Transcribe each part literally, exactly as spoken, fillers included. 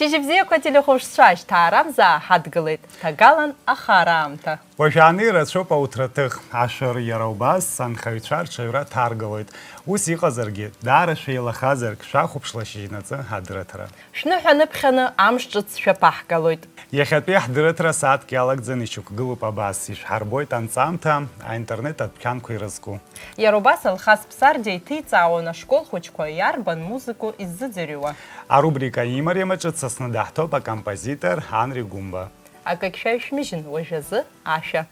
Бзиақәа телехәаԥшцәа, шьҭаарамза ҳадгылеит, ҭагалан ахара аамҭа. Уажәааны ирацәоуп ауҭраҭых, ашәыр иара убас анхаҩцәа рҽаҩра ҭаргалоит. Ус иҟазаргьы, даара шәеилахазаргь, шәахәаԥшла шьыжьнаҵы адырраҭара. Шәныҳәа ныԥхьаны амш ҿыц шәаԥаҳгалоит. Иахьатәи ҳдырраҭара асааҭк иалагӡаны ишьақәгылоуп абас, ишәҳарбоит анҵамҭа, аинтернет адәқьанқәа ирызку. Иара убас Алхас Ԥсардиа иҭиҵаауан ашкол хәыҷқәа иарбан музыку иззыӡырҩуа. Арубрика имариам аҿы дсасны даҳҭоуп акомпозитор Анри Гәымба. Акы шәаҩшәмыжьын, уажәазы ашәа.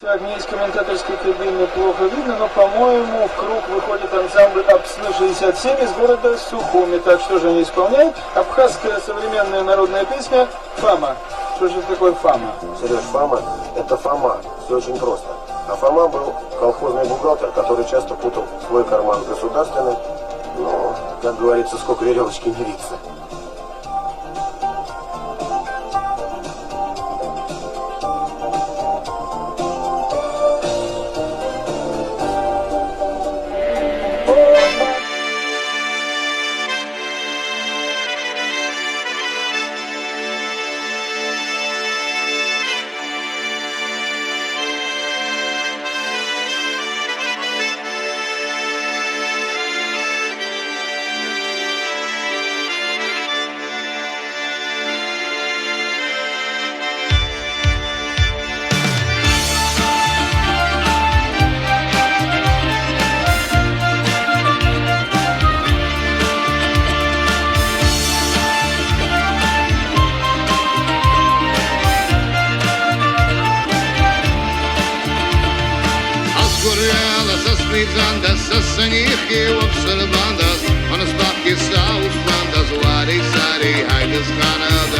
Так, мне из комментаторской трибуны плохо видно, но, по-моему, в круг выходит ансамбль «Апсны шестьдесят семь» из города Сухуми. Так, что же они исполняют? Абхазская современная народная песня «Фама». Что же такое «Фама»? Серёж, «Фама» — это Фома. Всё очень просто. А Фома был колхозный бухгалтер, который часто путал свой карман с государственным. Но, как говорится, сколько верёвочки не виться. Асгәырҩала са сниҵандаз, са санихьиуа бсырбандаз, анасбахгьы саусҭандаз, уареи сареи ҳаидызхарадаз.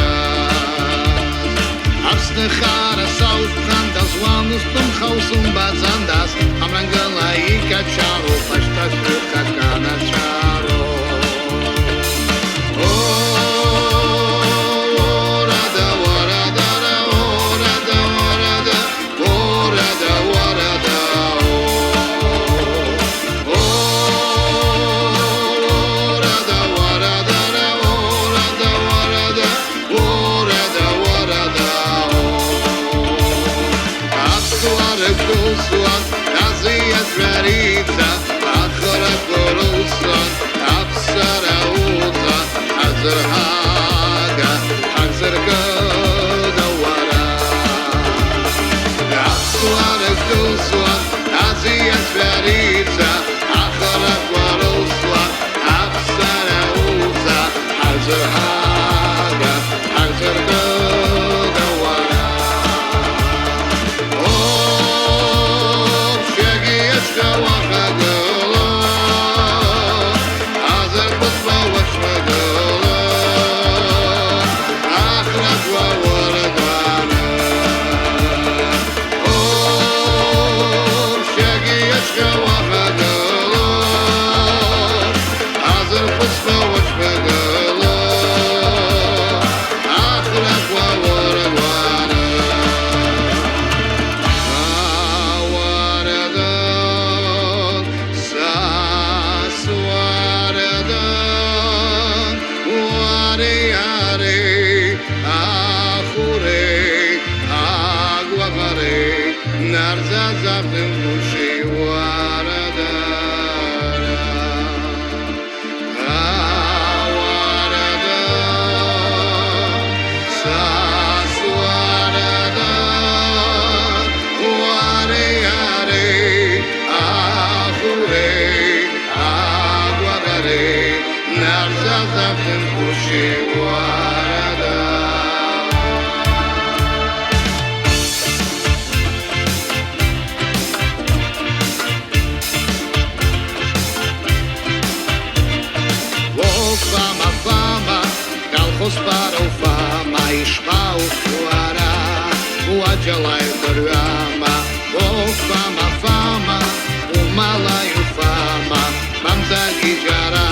Аԥсны хара саусҭандаз, уа устәымха усымбаӡандаз, амрангыла икьачароуп ашьҭахьҩык аканацәароуп. О, уарада, уарада, уарада, уарада. Уарада, уарада, о. О, уарада, уарада, уарада, уарада, уарада, уарада, о. Аԥсуа рықәылҵуан, азы иаҵәариӡа, ахрақәа рылҵуан, аԥсара уҵа. Ҳазырҳага, ҳазыркыда уара? Аԥсуара дәылҵуа, азиацәа риӡа, ахарақәа рылҵуа, аԥсара уца, ҳазырҳага, ҳазыркыда уара? О, ԥшьагьы иацәгьа уахагыло, азырхәыцуа уашьҭагыла, ахрақәа уаргәаны. О, ԥшьагьы иацәгьа уахагыло, азырхәыцуа уашьҭагыла, ахрақәа уаргәаны. Ауарадан, са суарадан, уареи иареи, ахәреи агәаҟреи, нарзазахын гәышьеи уарадан. Ауарадан, са суарадан, уареи иареи, ахәреи агәаҟреи, нарзазахын гәышьеи уарадан. О, Фома, Фома, колхоз пароу Фома, ишԥаух уара, уаџьала идырҩама? О, Фома, Фома, умалаҩу Фома, мамзаргьы џьара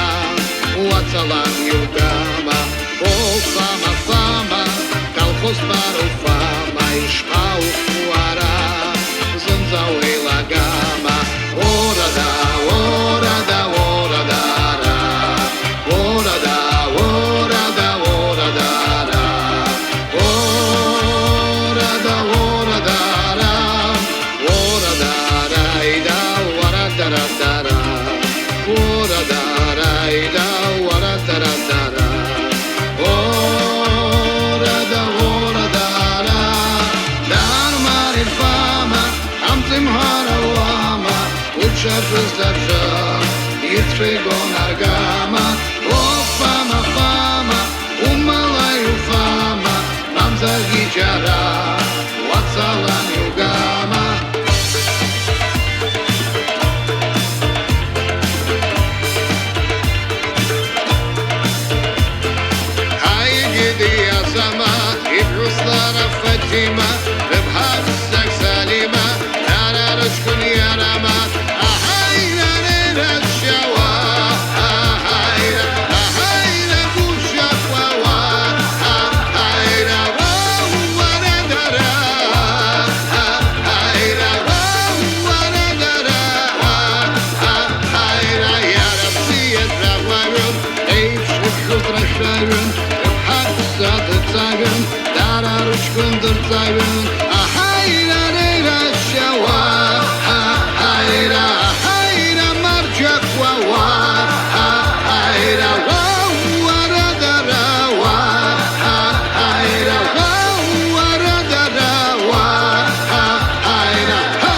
уацалан иугама? О, Фома, Фома, колхоз пароу Фома, ишԥаух уара, зынӡа уеилагама? Уара да, уара да, уара дара. Уара да, уара да, уара дара. Имҳәар ауама, уи дшаҿыз даҿын, ицәа игон аргама, оф, фама, фама, умала иуфама, мамзаргьы џьара уацалан иугама. Ҳаигеит иазама, иԥҳәыс лара Фатима, рыԥҳа ԥсак Салима, дара рыҷкәын иара ма, аҳаира рырашьауа, аҳаира, аҳаира гәышьақәауа, аҳаира уара дара, аҳаира уара дара, аҳаира иара бзиа драҟәаҩын, еиԥш рыԥхьоз рашәаҩын, рыԥҳа ԥса дырҵаҩын, дара рыҷкәын дырҵаҩын, аҳаира рырашьауа, аҳаира, аҳаира марџьақәауа, аҳаира уа, уара дара уа, аҳаира уа, уара дара уа, аҳаира, ҳа!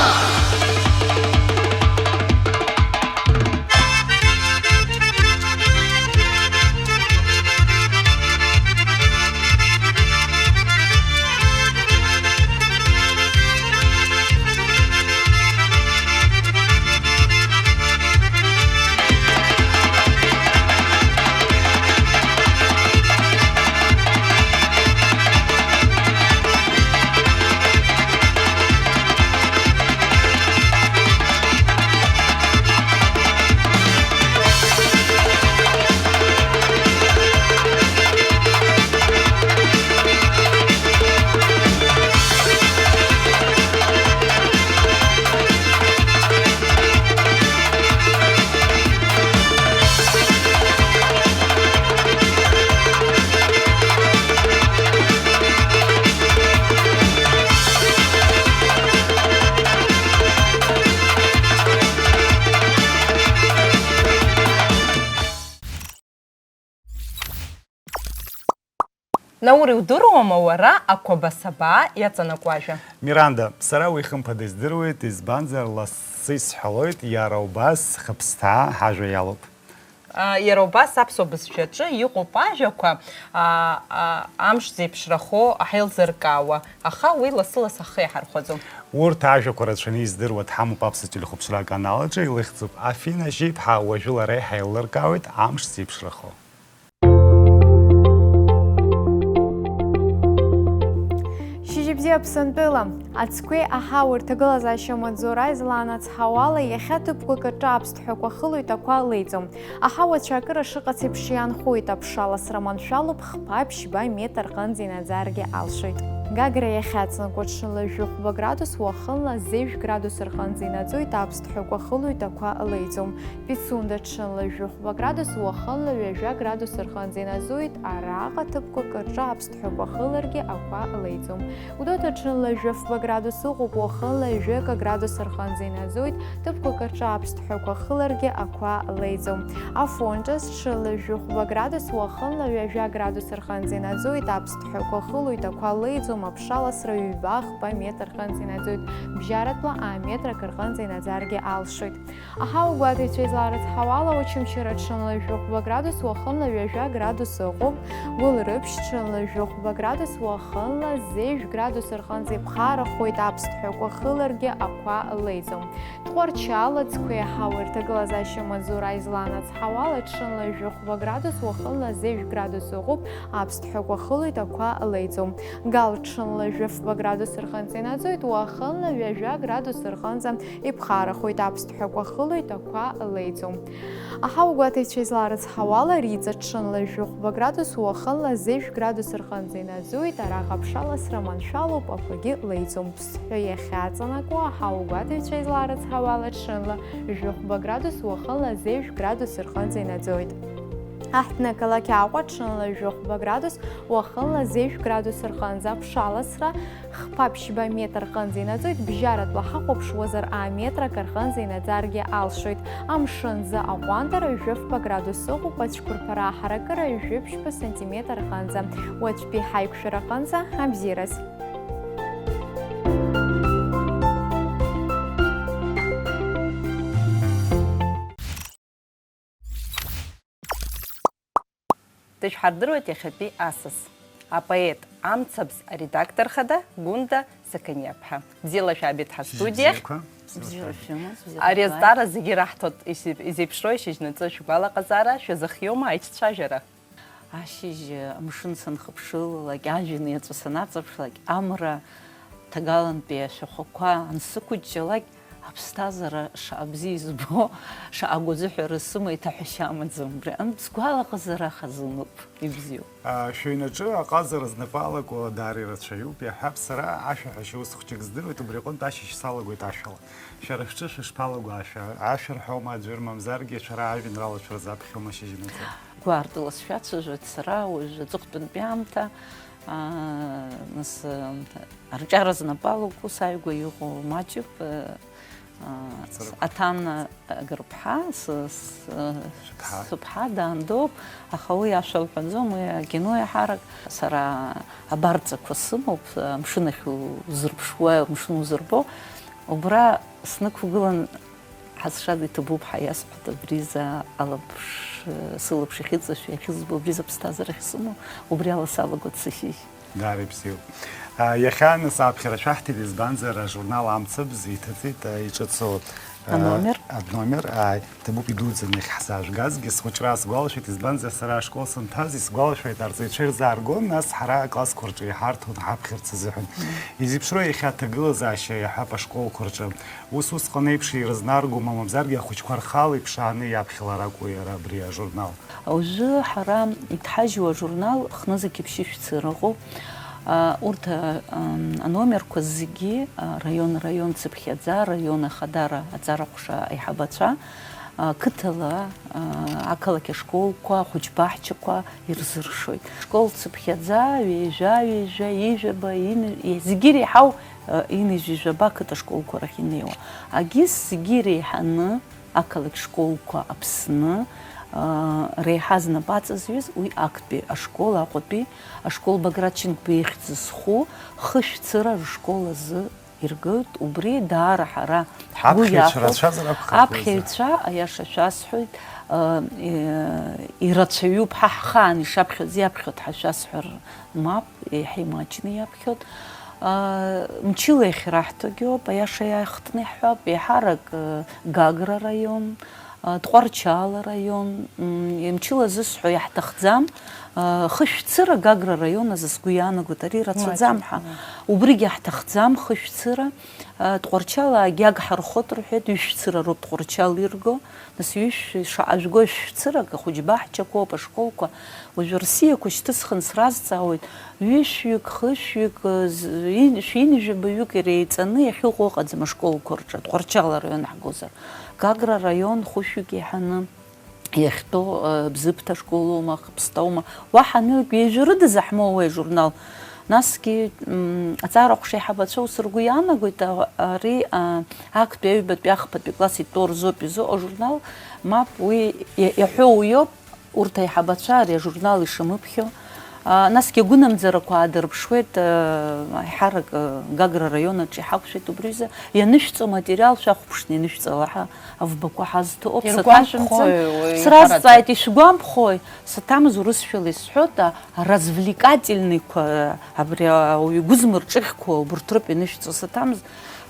Наур, иудыруама уара ақәабасабаа иаҵанакуа ажәа? Миранда, сара уи хымԥада издыруеит, избанзар, лассы исҳәалоит, иара убас хыԥсҭаа ҳажәа иалоуп. А, иара убас аԥсуа бызшәаҿы иҟоуп ажәақәа, а, а, амш зеиԥшрахо ҳаилзыркаауа, аха уи лассы-лассы ҳхы иаҳархәаӡом. Урҭ ажәақәа рацәаны издыруа дҳамоуп аԥсуа телехәаԥшра аканал аҿы, илыхьӡуп Афина Жьиԥҳа, уажәы лара иҳаилыркаауеит амш зеиԥшрахо. Шьыжьбзиа Аԥсынтәыла! Ацқәеи аҳауеи рҭагылазаашьа маҵзура излаанацҳауала, иахьа ҭыԥқәак рҿы аԥсҭҳәақәа хылоит, ақәа леиӡом. Аҳауа ацәаакыра шыҟац еиԥш иаанхоит, аԥшаласра маншәалоуп, хԥа-ԥшьба метр рҟынӡа инаӡаргьы алшоит. Гагра иахьаҵанакуа ҽынла жәохәба градус, уахынла зежә градус рҟынӡа инаӡоит, аԥсҭҳәақәа хылоит, ақәа леиӡом. Пицунда ҽынла жәохәба градус, уахынла ҩажәа градус рҟынӡа инаӡоит, араҟа ҭыԥқәак рҿы аԥсҭҳәақәа хыларгьы ақәа леиӡом. Гәдоуҭа ҽынла жәафба градус ыҟоуп, уахынла ҩажәака градус рҟынӡа инаӡоит, ҭыԥқәак рҿы аԥсҭҳәақәа хыларгьы ақәа леиӡом. Афон ҿыц ҽынла жәохәба градус, уахынла ҩажәа градус рҟынӡа инаӡоит, аԥсҭҳәақәа хылоит, ақәа леиӡом, аԥшаласра ҩба-хԥа метр рҟынӡа инаӡоит, бжьаратәла аметр акы рҟынӡа инаӡаргьы алшоит. Аҳауа гәаҭеицәа изларыцҳауала, Очамчыра ҽынла жәохәба градус, уахынла ҩажәа градус ыҟоуп, Гәылрыԥшь ҽынла жәохәба градус, уахынла зежә градус рҟынӡа иԥхарахоит, аԥсҭҳәақәа хыларгьы ақәа леиӡом. Тҟәарчал, Аӡқәеи аҳауеи рҭагылазаашьа маҵзура излаанацҳауала, ҽынла жәохәба градус, уахынла зежә градус ыҟоуп, аԥсҭҳәақәа хылоит, ақәа леиӡом. Гал ҽынла жәафба градус рҟынӡа инаӡоит, уахынла ҩажәа градус рҟынӡа иԥхарахоит, аԥсҭҳәақәа хылоит, ақәа леиӡом. Аҳауа гәаҭеицәа изларыцҳауала, Риҵа ҽынла жәохәба градус, уахынла зежә градус рҟынӡа инаӡоит, араҟа аԥшаласра маншәалоуп, ақәагьы леиӡом. Ԥсҳәа иахьаҵанакуа, аҳауа гәаҭеицәа изларыцҳауала, ҽынла жәохәба градус, уахынла зежә градус рҟынӡа инаӡоит. Аҳҭнықалақь Аҟәа ҽынла жәохәба градус, уахынла зежә градус рҟынӡа аԥшаласра, хԥа-ԥшьба метр рҟынӡа инаӡоит, бжьаратәла ҳахәаԥшуазар, аметр акы рҟынӡа инаӡаргьы алшоит. Амшын азы аҟәандара жәафба градус ыҟоуп, ацәқәырԥара аҳаракыра жәаԥшьба сантиметр рҟынӡа. Уаҵәтәи ҳаиқәшәара аҟынӡа абзиараз. Ишәҳардыруеит иахьатәи асас. Апоет Амцабз аредактор хада Гәында Сақаниаԥҳа. Бзиала шәаабеит ҳастудиахь. Бзиақәа. Бзиара шәымаз, бзиара Ари шәбааит. Азҵаара зегьы ираҳҭоит, иши-, изеиԥшроу ишьыжьнаҵы шәгәалаҟазаара, шәазыхиоума аиҿцәажәара? Ашьыжь, амшын санхыԥшылалак, ажәҩан иаҵәа санаҵаԥшлак, амра ҭагалантәи ашәахәақәа ансықәыҷҷалак, аԥсҭазаара шаҟа бзиа избо, шаҟа агәазыҳәара сымоу, еиҭаҳәашьа амаӡам убри аҟынтә, сгәалаҟазаара хазынуп, ибзиоуп. А, шәыҩнаҿы аҟазара знапы алаку даара ирацәаҩуп, иаҳҳәап, сара ашәаҳәашьа ус хәҷык здыруеит, убри аҟынтә ашьыжь салагоит ашәала. Шәара шәҿы шәышԥалаго ашәа? Ашәа рҳәома аӡәыр, мамзаргьы шәара ажәеинраалацәа рзаԥхьома шьыжьнаҵы? Гәаартыла сшәацәажәоит сара уажә аҵыхәтәантәи аамҭа, аа, нас, арҿиара знапы алаку сааигәа иҟоу маҷуп, аа, Ацарақәа. Аҭана Гарԥҳа, с-, с-, Сыԥҳа. Сыԥҳа даандоуп, аха уи ашәа лҳәаӡом, уи акино иаҳарак. Сара абарҵақәа сымоуп, амшын ахь узырԥшуа, амшын узырбо, убра снықәгылан, ҳазшаз иҭабуп ҳәа иасҳәеит, абриза алаԥш, сылаԥш иахьыҵашәо, иахьызбо, абриза аԥсҭазаара ахьсымоу, убри ала салагоит сышьыжь. Даара ибзиоуп. А, иахьа нас аԥхьара шәаҳҭеит, избанзар, ажурнал Амцабз иҭыҵит, а, иҿыцу, а, Аномер. Аномер, ааи, ҭабуп идуӡӡаны иахьҳзаажәгазгьы. Схәыҷра сгәалашәеит, избанзар, сара ашкол санҭаз, исгәалашәоит, арҵаҩцәа ирзааргон, нас ҳара аклассқәа рҿы иҳарҭон ҳаԥхьарц азыҳәан. Изеиԥшроу иахьа аҭагылазаашьа иаҳәап ашколқәа рҿы. Ус усҟан еиԥш ирызнаргома, мамзаргьы ахәыҷқәа рхала иԥшааны иаԥхьалар акәу иара абри ажурнал? Уажәы ҳара иҭҳажьу ажурнал хнызқь ԥшьышә цыра ыҟоуп. А, урҭ, а, ам, аномерқәа зегьы, а, раион, раион цыԥхьаӡа, раион ахадара аҵара ҟәша аиҳабацәа, а, қыҭала, а, ақалақь ашколқәа, ахәыҷ баҳчақәа ирзыршоит. Школ цыԥхьаӡа, ҩажәа, ҩажәа, ҩажәа, ҩажәаба, ин-, зегьы иреиҳау, а, ҩажәаба қыҭа школқәа рахь инеиуа. Агьыс зегьы иреиҳаны ақалақь школқәа Аԥсны, аа, реиҳа знапы аҵазҩыз уи актәи ашкол, Аҟәатәи ашкол Баграт Шьынқәба ихьӡ зху хышәцыра рышкол азы иргоит. Убри даара ҳара ҳгәы Аԥхьаҩцәа иахәоит. Рацәазар акәхап, уи азы? Аԥхьаҩцәа, аиаша шәасҳәоит, аа, е-, ирацәаҩуп, ҳа ҳхаан ишаԥхьоз иаԥхьоит ҳәа шәасҳәар. Мап, еиҳа имаҷны иаԥхьоит. Аа, мчыла иахьраҳҭогьы ауп, аиаша иаахтны иаҳҳәап, еиҳарак, э, Гагра раион, а, Тҟәарчал араион, м, мчыла зысҳәо иаҳҭахӡам, а, хышәцыра Гагра араион азы сгәы иаанагоит, ари рацәаӡам ҳәа. Маҷуп, да. Убригьы ҳҭахӡам хышәцыра, а, Тҟәарчал аагьаг ҳархот рҳәеит, ҩышәцыра роуп Тҟәарчал ирго. Нас ҩышә-, шаҟа жәго шәцырак, ахәыҷбаҳчақәоуп, ашколқәа. Уажәы рсиақәа шьҭысхын сразҵаауеит, ҩышәҩык, хышәҩык, з-, ин-, шәинжәабаҩык иреиҵаны иахьыҟоу ыҟаӡам ашколқәа рҿы, Тҟәарчал араион ҳгозар. Гагра араион хәышәҩык еиҳаны иахьтәоу, э, Бзыԥҭа ашколоума, Хыԥстаума, уаҳа анҩык ҩажәа рыда заҳмоуеи ажурнал? Насгьы, м, аҵара ҟәша аиҳабацәа ус ргәы иаанагоит, а-, ари, а, актәи аҩбатәи ахԥатәи класс итәоу рзоуп изыҟоу ажурнал, мап, уи иа-, иаҳәо уиоуп, урҭ аиҳабацәа ари ажурнал ишамыԥхьо, а, насгьы агәынамӡарақәа аадырԥшуеит, а, аиҳарак, а, Гагра араион аҿы иҳақәшәеит убри азы, ианышәҵо аматериал шәахәаԥшны ианышәҵала ҳәа авбақәа ҳазҭо ауп, саҭашәымҵан. Иргәамԥхои уи? Сразҵааит, ишәгәамԥхои? Саҭамыз урысшәала исҳәоит, а, развлекательныйқәа, абри ауаҩы игәы змырҿыӷьқәо убырҭ роуп ианышәҵо. Саҭамыз,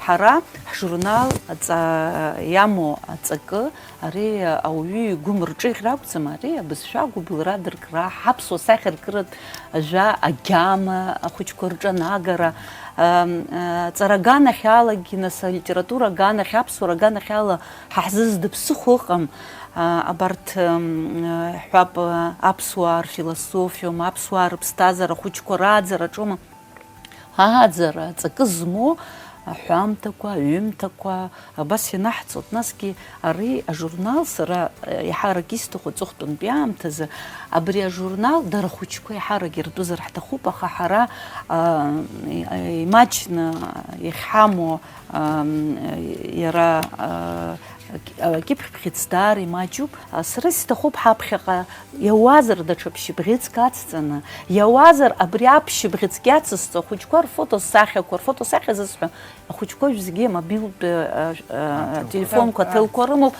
ҳара ҳжурнал аҵа-, иамоу аҵакы, ари ауаҩы игәы мырҿыӷьра акәӡам, ари абызшәа агәыбылра адыркра, ҳаԥсуа сахьаркыратә ажәа агьама, ахәыҷқәа рҿанагара, ам, а, ҵара аганахьалагьы, нас алитература аганахь, аԥсуара аганахьала ҳа ҳзы зда ԥсыхәа ыҟам, а, абарҭ, м, а, ҳҳәап, а, аԥсуаа рфилософиоума, аԥсуаа рыԥсҭазаара, ахәыҷқәа рааӡараҿоума, ааӡара аҵакы змоу аҳәамҭақәа, аҩымҭақәа абас ианаҳҵоит. Насгьы ари ажурнал сара, а, еиҳарак исҭаху аҵыхәтәантәи аамҭазы, абри ажурнал дара ахәыҷқәа еиҳарак иртәызар ҳҭахуп, аха ҳара, а, и-, а, имаҷны иахьҳамоу, а, м, иара, а, Аки-, акьыԥхь бӷьыц даара имаҷуп. А, сара исҭахуп ҳаԥхьаҟа иауазар даҽа ԥшьыбӷьыцк ацҵаны, иауазар абри аԥшьыбӷьыцк иацызҵо ахәыҷқәа рфото сахьақәа, рфото сахьа зысҳәо, ахәыҷқәа уажә зегьы амобилтә, а, а, ателефонқәа, ателефонқәа, ателқәа рымоуп.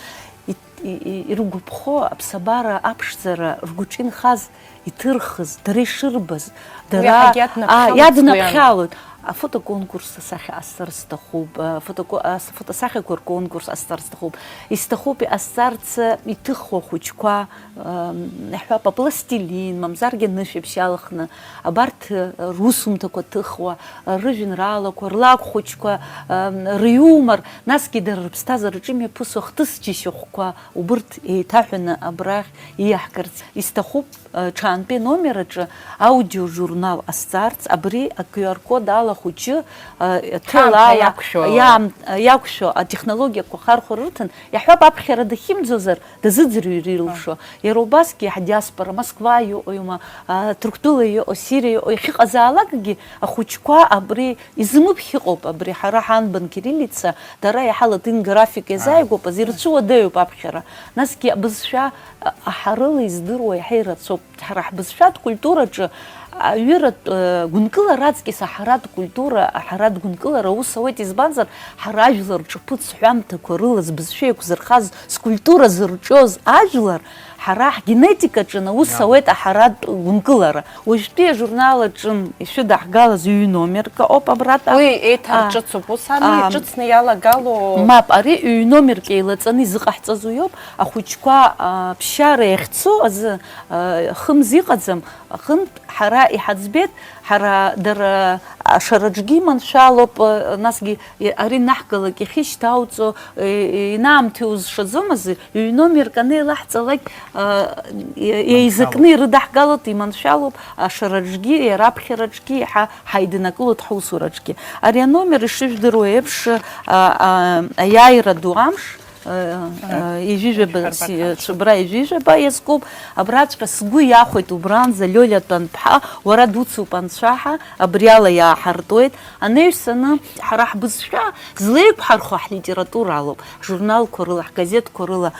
Ит-, и-, и-, иргәаԥхо аԥсабара аԥшӡара ргәаҿы инхаз, иҭырхыз, дара ишырбаз, дара Уиаҳагьы иаднаԥхьалоит, а, иаднаԥхьалоит. Афотоконкурс асахьа ҟасҵар сҭахуп, а, фотоко-, а, с-, фотосахьақәа рконкурс ҟасҵар сҭахуп. Исҭахуп иҟасҵарц, а, иҭыхуа ахәыҷқәа, ам, иаҳҳәап, апластилин, мамзаргьы анышәаԥшь иалхны, абарҭ, а, русумҭақәа ҭыхуа, а, рыжәеинраалақәа, рлакә хәыҷқәа, ам, рыҩумыр, насгьы дара рыԥсҭазаараҿы имҩаԥысуа хҭыс џьашьахәқәа, убырҭ еиҭаҳәаны абрахь ииаҳгарц исҭахуп. Ҽаантәи аномер аҿы аудиожурнал ҟасҵарц, абри а QR код ала ахәыҷы, э, ҭел Ҳамҭа ала иақәшәо. иаам-, иақәшәо атехнологиақәа хархәара рыҭан, иаҳҳәап, аԥхьара дахьымӡозар, дазыӡырҩыр илшо. Иара убасгьы ҳдиаспора, Москва иҟоума, а, Ҭырқәтәыла иҟоу, Сириа иҟоу, иахьыҟазаалакгьы ахәыҷқәа абри изымԥхьаҟоуп, абри ҳара ҳанбан кириллица, дара иаҳа латин графика иазааигәоуп азы, ирцәыуадаҩуп аԥхьара. Насгьы абызшәа, а, аҳарыла издыруа иаҳа ирацәоуп. Ҳара ҳбызшәатә культураҿы аҩыратә, э, гәынкылара аҵкьыс аҳаратә культура, аҳаратә гәынкылара аус ауеит, избанзар, ҳара ажәлар рҿаԥыц ҳәамҭақәа рыла збызшәа еиқәзырхаз, скультура зырҿиоз ажәлар, ҳара ҳгенетикаҿы аус ауеит аҳаратә гәынкылара. Уажәтәи ажурнал аҿы ишәыдаҳгалаз ҩ-номерк ауп абратәи. Уи еиҭарҿыцуп, ус ами, а, ҿыцны иалагало. Мап, ари ҩ-номерк еилаҵаны изыҟаҳҵаз уи ауп, ахәыҷқәа, а, ԥсшьара иахьцо азы, а, хымз иҟаӡам, аҟынтә ҳара иҳаӡбеит, ҳара дара ашараҿгьы иманшәалоуп, а, насгьы и-, ари наҳгалак иахьышьҭауҵо, и-, и-, инаамҭоу узшаӡом азы, ҩ-номерк анеилаҳҵалак, а, и-, еизакны ирыдаҳгалоит, иманшәалоуп, ашараҿгьы, иара аԥхьараҿгьы, иаҳа ҳаиднакылоит ҳусураҿгьы. Ари аномер, ишыжәдыруа еиԥш, а, а, аиааира ду амш, а, а, ижәижәаба, Ҳарбар си-, ҳамш. Цәыбра ижәижәаба иазкуп, абраҵәҟьа сгәы иахәеит убранӡа Лиолиа Тәанԥҳа, уара дуцуп анцәаҳа, абри ала иааҳартуеит. Анаҩсаны ҳара ҳбызшәа злеиқәҳархо ҳлитература алоуп, ҳжурналқәа рыла, ҳгазеҭқәа рыла,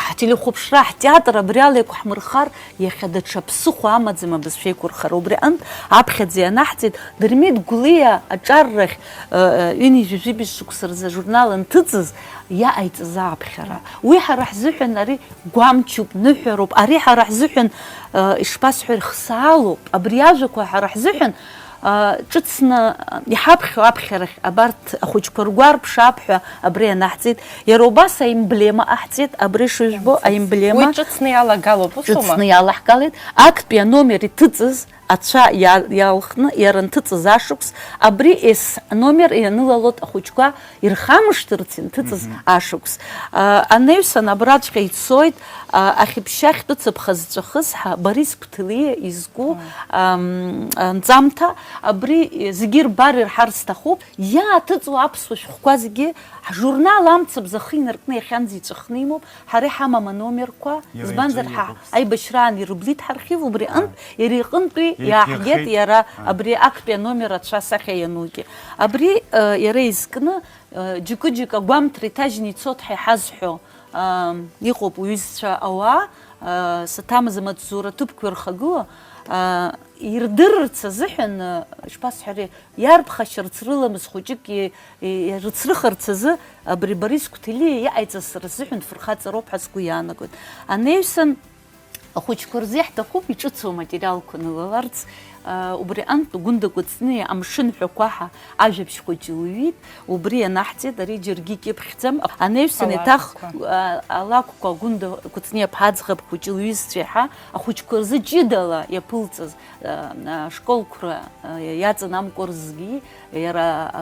ҳтелехәаԥшра, ҳтеатр абри ала еиқәҳмырхар, иахьа даҽа ԥсыхәа амаӡам абызшәа еиқәырхара. Убри аҟынтә аԥхьаӡа ианаҳҵеит, Дырмит Гәлиа аҿар рахь, э, э, ҩынҩажәи жәибжь шықәса рзы ажурнал анҭыҵыз, иаҟаиҵаз ааԥхьара. Уи ҳара ҳзыҳәан ари гәамчуп, ныҳәароуп. Ари ҳара ҳзыҳәан, э, ишԥасҳәари, хсаалоуп. Абри ажәақәа ҳара ҳзыҳәан, э, ҿыцны, э, иҳаԥхьо аԥхьарахь абарҭ ахәыҷқәа ргәарԥшаап ҳәа абри анаҳҵеит. Иара убас аемблема ҟаҳҵеит, абри шыжәбо аемблема. Уи ҿыцны иалагалоуп, усума? Ҿыцны иалаҳгалеит. Актәи аномер иҭыҵыз ацәа иа-, иалхны иара анҭыҵыз ашықәс, абри ес номер ианылалоит ахәыҷқәа ирхамышҭырц инҭыҵыз ашықәс. А, анаҩсан абраҵәҟьа ицоит, а, ахьыԥшьа ахьтәы цаԥха зҵәахыз ҳа Борис Қәҭлиа изку, ам, анҵамҭа, абри зегьы ирбар ирҳар сҭахуп, иааҭыҵуа аԥсуа шәҟәқәа зегьы ҳжурнал Амцабз ахы инаркны иахьанӡа иҵәахны имоуп, ҳара иҳамам аномерқәа, Иара избанзар, иҿы ҳа иҟоуп. Аибашьраан ирыблит ҳархив, убри аҟынтә, иара иҟынтәи Еиқәирхеит. иааҳгеит иара Аа. абри актәи аномер ацәа асахьа ианугьы. Абри, э, иара изкны, э, џьыкы-џьык агәамҭра иҭажьны ицоит ҳәа иҳазҳәо, ам, иҟоуп уҩызцәа ауаа, э, саҭамыз амаҵзура ҭыԥқәа ирхагылоу, э, ирдырырц азыҳәан, э, ишԥасҳәари, иарԥхашьарц рыламыс хәыҷык и-, и-, ирыцрыхарц азы абри Борис Қәҭлиа иҟаиҵаз сара сзыҳәан фырхаҵароуп ҳәа сгәы иаанагоит. Анаҩсан, ахәыҷқәа рзы иаҳҭахуп иҿыцу аматериалқәа нылаларц, а, убри аҟынтә Гәында Кәыҵниа Амшын ҳәақәа ҳәа ажәабжь хәыҷы лҩит, убри ианаҳҵеит, ари џьаргьы икьыԥхьӡам. Анаҩсан еиҭах, Алакәқәа. а, алакәқәа Гәында Кәыҵниа ԥҳа аӡӷаб хәыҷы лҩызцәа иаҳа ахәыҷқәа рзы ҷыдала иаԥылҵаз, а, а, школқәра, а, иаҵанамкәа рзгьы иара, а,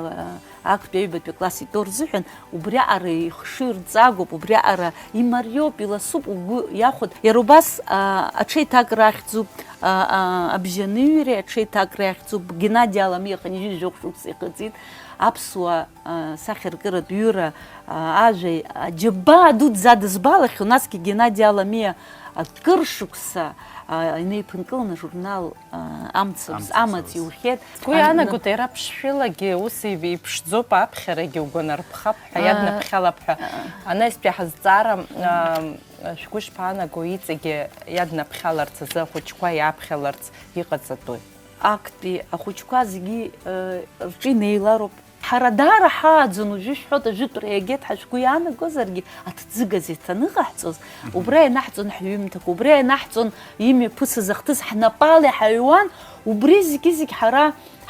актәи аҩбатәи акласс итәоу рзыҳәан убриаҟара ихшыҩ рҵагоуп, убриаҟара имариоуп, иласуп, угәы иахәоит. Иара убас, а, аҽеиҭакра ахьӡуп, а, а, абжьаныҩреи аҽеиҭакра ахьӡуп, Геннади Аламиа хынҩажәи жәохә шықәса ихыҵит, аԥсуа, а, сахьаркыратә ҩыра, а, ажәа аџьабаа дуӡӡа дызбалахьоу, насгьы Геннади Аламиа акыр шықәса, а, инеиԥынкыланы ажурнал, а, Амцабз, Амцабз, амаҵ амаҵ. иухьеит. Сгәы Ан-, иаанагоит, иара ԥшшәылагьы ус иԥшӡоуп, аԥхьарагьы угәанарԥхап ҳәа, Аа. Иаднаԥхьалап ҳәа. Анаҩстәи ҳазҵаара, аа, шәгәы шԥаанаго, иҵегьы иаднаԥхьаларц азы ахәыҷқәа иааԥхьаларц иҟаҵатәуи? Актәи ахәыҷқәа зегьы, э, рҿы инеилароуп. Ҳара даара ҳааӡон, уажәы шәҳәоит, ажәытәра иагеит ҳәа шәгәы иаанагозаргьы, аҭӡы газеҭ аныҟаҳҵоз, убра ианаҳҵон ҳҩымҭақәа, убра ианаҳҵон имҩаԥысыз ахҭыс, ҳнапала иҳаҩуан, убри зегьы-зегь ҳара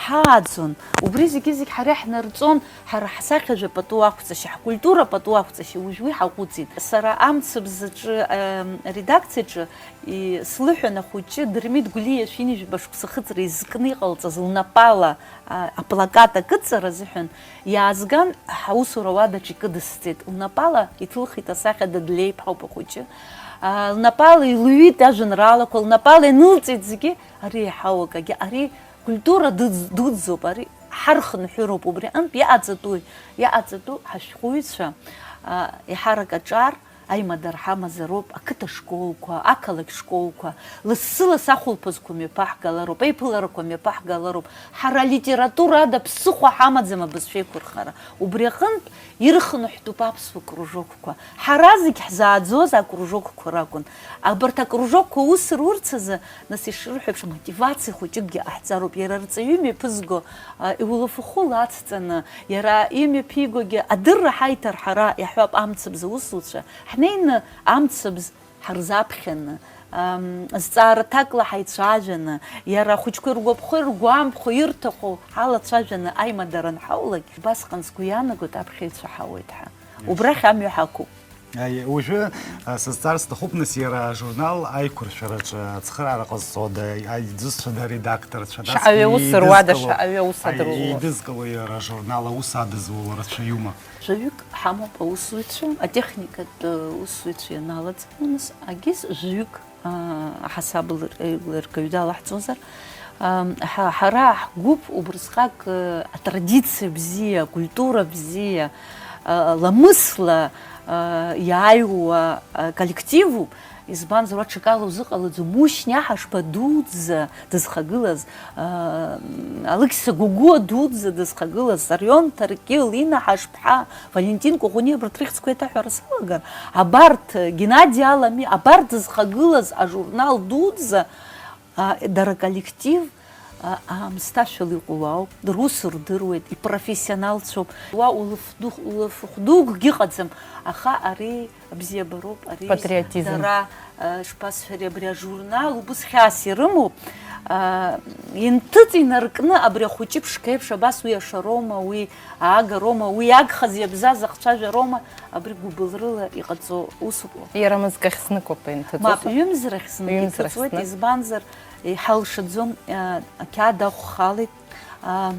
ҳааӡон, убри зегьы-зегь ҳара иаҳнарҵон, ҳара ҳсахьажә пату ақәҵашьа, ҳкультура пату ақәҵашьа, уажә уи ҳаҟәыҵит. Сара амцабз аҿы, ем, аредакциаҿы и-, слыҳәан ахәыҷы Дырмит Гәлиа шәи ҩынҩажәи жәаба шықәса хыҵра изкны иҟалҵаз лнапала, а, аплакат акыҵара азыҳәан иаазган, ҳаусура уадаҿ икыдысҵеит. Лнапала иҭылхит асахьа Дадлеиԥҳа ауп ахәыҷы. А, лнапала илҩит ажәеинраалақәа, лнапала инылҵит зегьы, ари иаҳау акагьы, ари культура дуӡ-, дуӡӡоуп, ари ҳархынҳәыроуп, убри аҟынтә иҟаҵатәуи, иҟаҵатәу ҳашәҟәыҩҩцәа, а, еиҳарак аҿар, аимадара ҳамазароуп, ақыҭа школқәа, ақалақь школқәа, лассы-лассы ахәылԥазқәа мҩаԥаҳгалароуп, аиԥыларақәа мҩаԥаҳгалароуп. Ҳара алитература ада ԥсыхәа ҳамаӡам абызшәа еиқәырхара. Убри аҟынтә ирхынҳәтәуп аԥсуа кружокқәа. Ҳара зегь ҳзааӡоз акружокқәа ракәын. Абарҭ акружокқәа аус рурц азы, нас ишырҳәо еиԥш, амотивациа хәыҷыкгьы ҟаҳҵароуп. Иара арҵаҩы имҩаԥызго, а, иулафахәы лацҵаны, иара имҩаԥигогьы адырра ҳаиҭар ҳара, иаҳҳәап, амцабз аусуцәа, ҳнеины амцабз ҳарзаԥхьаны, ам, зҵаара ҭакла ҳаицәажәаны, иара ахәыҷқәа иргәаԥхо, иргәамԥхо, ирҭаху ҳалацәажәаны аимадара анҳаулак, убасҟан сгәы иаанагоит аԥхьаҩцәа ҳауеит ҳәа. Убрахь амҩа ҳақәуп. Аи, уажәы, а, сызҵаар сҭахуп, нас, иара ажурнал аиқәыршәараҿы ацхыраара ҟазҵода, аидзызцәада, аредакторцәада, Шаҟаҩы аус руада, идызкыло, шаҟаҩы аус аи, адыруа. Идызкыло иара ажурнал аус адызуло рацәаҩума? Жәаҩык ҳамоуп аусзуҩцәа, атехникатә, э, усзуҩцәа ианалаҵ, нас, агьыс жәаҩык, а, аҳасаб лыр-, э, лыргаҩ далаҳҵозар, ам, ҳа-, ҳара ҳгәыԥ убрысҟак, э, атрадициа бзиа, акультура бзиа, а, ламысла, а, иааиуа, а, коллективуп. Избанзар, уа ҽакала узыҟалаӡом. Мушьни Аҳашба дуӡӡа дызхагылаз, аа, Алықьса Гогәуа дуӡӡа дызхагылаз, Сарион Ҭаркьыл, Инна Ҳашԥҳа, Валентин Кәаӷәаниа, абарҭ рыхьӡқәа еиҭаҳәара салагар, абарҭ, Геннади Алами, абарҭ дызхагылаз ажурнал дуӡӡа, а, дара коллектив, а, аамсҭашәала иҟоу ауп, рус рдыруеит, ипрофессионалцәоуп. Уа улаф ду-, улафахә дугьы ыҟаӡам, аха ари абзиабароуп, ари Патриотизм. Дара, э, шԥасҳәари, абри ажурнал убыс хьаас ирымоуп, э, инҭыҵ инаркны абри ахәыҷы ԥшқа еиԥш абас уи ашароума, уи аагароума, уи иагхаз иабзаз ахцәажәароума, абри гәыбылрыла иҟаҵоу усуп. Иара мызкахь зныкоуп инҭыҵуа. Мап, ҩымзарахь знык Ҩымзарахь иҭыҵуеит, знык. Избанзар, иҳалшаӡом, э, ақьаад ахә халеит, э,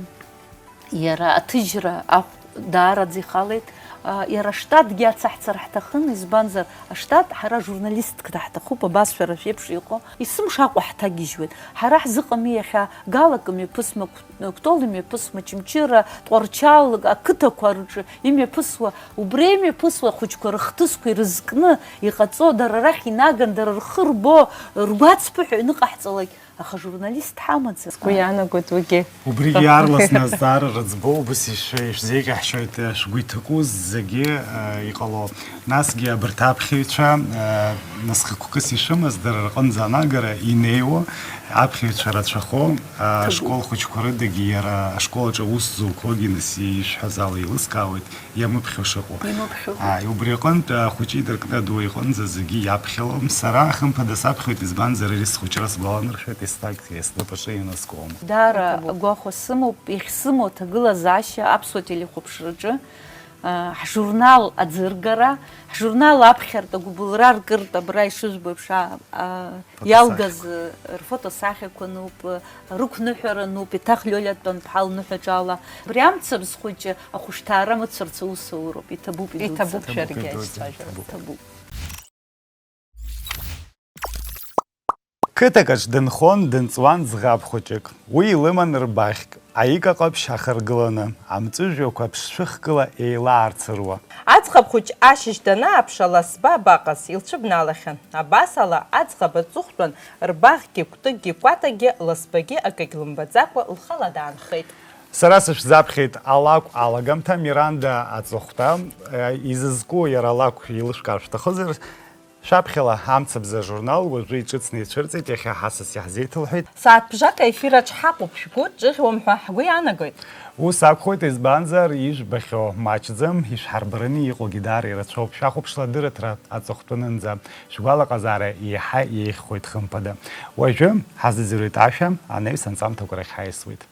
Иара аҭыжьра ахә даараӡа ихалеит. А, иара аштатгьы ацаҳҵар ҳҭахын, избанзар, аштат ҳара журналистк даҳҭахуп, абас шәара шәеиԥш иҟоу. Есымша Аҟәа ҳҭагьежьуеит. Ҳара ҳзыҟами иахьа Галак имҩаԥысма, Кә-, Кәтол имҩаԥысма, Чымчыра, Тҟәарчал ақыҭақәа рҿы имҩаԥысуа, убри имҩаԥысуа ахәыҷқәа рыхҭысқәа ирызкны иҟаҵо, дара рахь инаган, дара рхы рбо, ргәацԥыҳәа ианыҟаҳҵалак, Аха журналист ҳамаӡам. Сгәы иаанагоит уигьы. Убригьы аарласны азҵаара рыӡбо, убыс ишәы-, ишәзеиӷьаҳшьоит, шәгәы иҭаку зегьы, э, иҟало. Насгьы абарҭ аԥхьаҩцәа, э, насхықәкыс ишәымаз, дара рҟынӡа анагара инеиуа аԥхьаҩцәа рацәахо, э, Ҭабуп. Ашкол хәыҷқәа рыдагьы иара ашкол аҿы аус зуқәоугьы нас ишәҳәаз ала еилыскаауеит. Иамыԥхьо шыҟоу. Иамыԥхьо. Ааи, убри аҟынтә, а, ахәыҷы идыркны аду иҟынӡа зегьы иаԥхьалом. Сара, хымԥада, саԥхьоит, избанзар, ари схәыҷра сгәаланаршәоит, еснагь снапаҿы ианаскуама. Даара Иҭабуп. Агәахәа сымоуп, иахьсымоу аҭагылазаашьа аԥсуа телехәаԥшраҿы, а, ҳжурнал аӡыргара, ҳжурнал аԥхьартә, агәыбылра ркыртә, абра ишыжәбо еиԥш, а, а, Фотосахьақәа. Иалгаз, э, рфотосахьақәа ануп, э, рықәныҳәара ануп, еиҭах Лиолиа Тәанԥҳа лныҳәаҿала. Абри амцабз хәыҷы ахәышҭаара мыцәарц аус ауроуп, иҭабуп идуӡӡа. Иҭабуп шәаргьы Иҭабуп, аизҵаашәара. Иҭабуп. Иҭабуп. Қыҭак аҿы дынхон, дынҵуан ӡӷаб хәыҷык. Уи илыман рбаӷьк. Аика ҟаԥшь ахаргыланы, амҵәыжәҩақәа ԥшшәыхкыла еилаарцыруа. Аӡӷаб хәыҷ ашьыжь данааԥш, аласба абаҟаз, илцәыбналахьан. Абасала, аӡӷаб аҵыхәтәан, рбаӷьгьы, кәтыгьгьы, кәатагьы, ласбагьы акагь лымбаӡакәа, лхала даанхеит. Сара сышәзаԥхьеит алакә алагамҭа, Миранда аҵыхәтәа, э, изызку иара алакә еилышәкаар шәҭахызар, Шәаԥхьала Амцабз ажурнал уажәы иҿыцны ицәырҵит, иахьа ҳасас иаҳзеиҭалҳәеит. Сааҭ бжак аефир аҿ ҳаҟоуп, шәгәы ҿыӷьуам ҳәа ҳгәы иаанагоит. Ус акәхоит, избанзар, ижәбахьоу маҷӡам, ишәҳарбараны иҟоугьы даара ирацәоуп. Шәахәаԥшла адырраҭара аҵыхәтәанынӡа. Шәгәалаҟазаара еиҳа еиӷьхоит, хымԥада. Уажәы ҳазыӡырҩуеит ашәа, анаҩс анҵамҭақәа рахь ҳаиасуеит.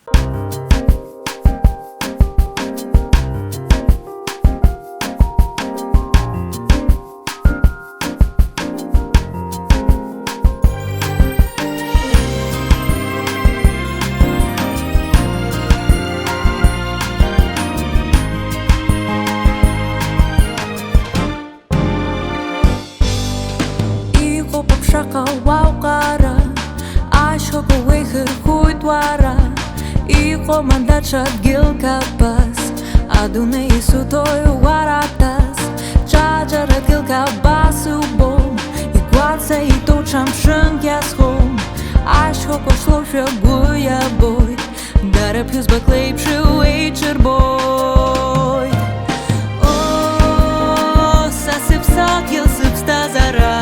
Иҟоуп аԥшаҟа уа уҟара, ашьхақәа уеихырхәоит уара. Иҟоума даҽа дгьылк абас, адунеи исуҭои уара аҭас? Ҿаҿара дгьылк абас иубом, игәаҵа итәоу ҽа мшынк иазхом. Ашьхақәа шлоу шәагәы иабоит, дара ԥҳәызбак леиԥш уеиҿырбоит. О, са сыԥсадгьыл, сыԥсҭазаара.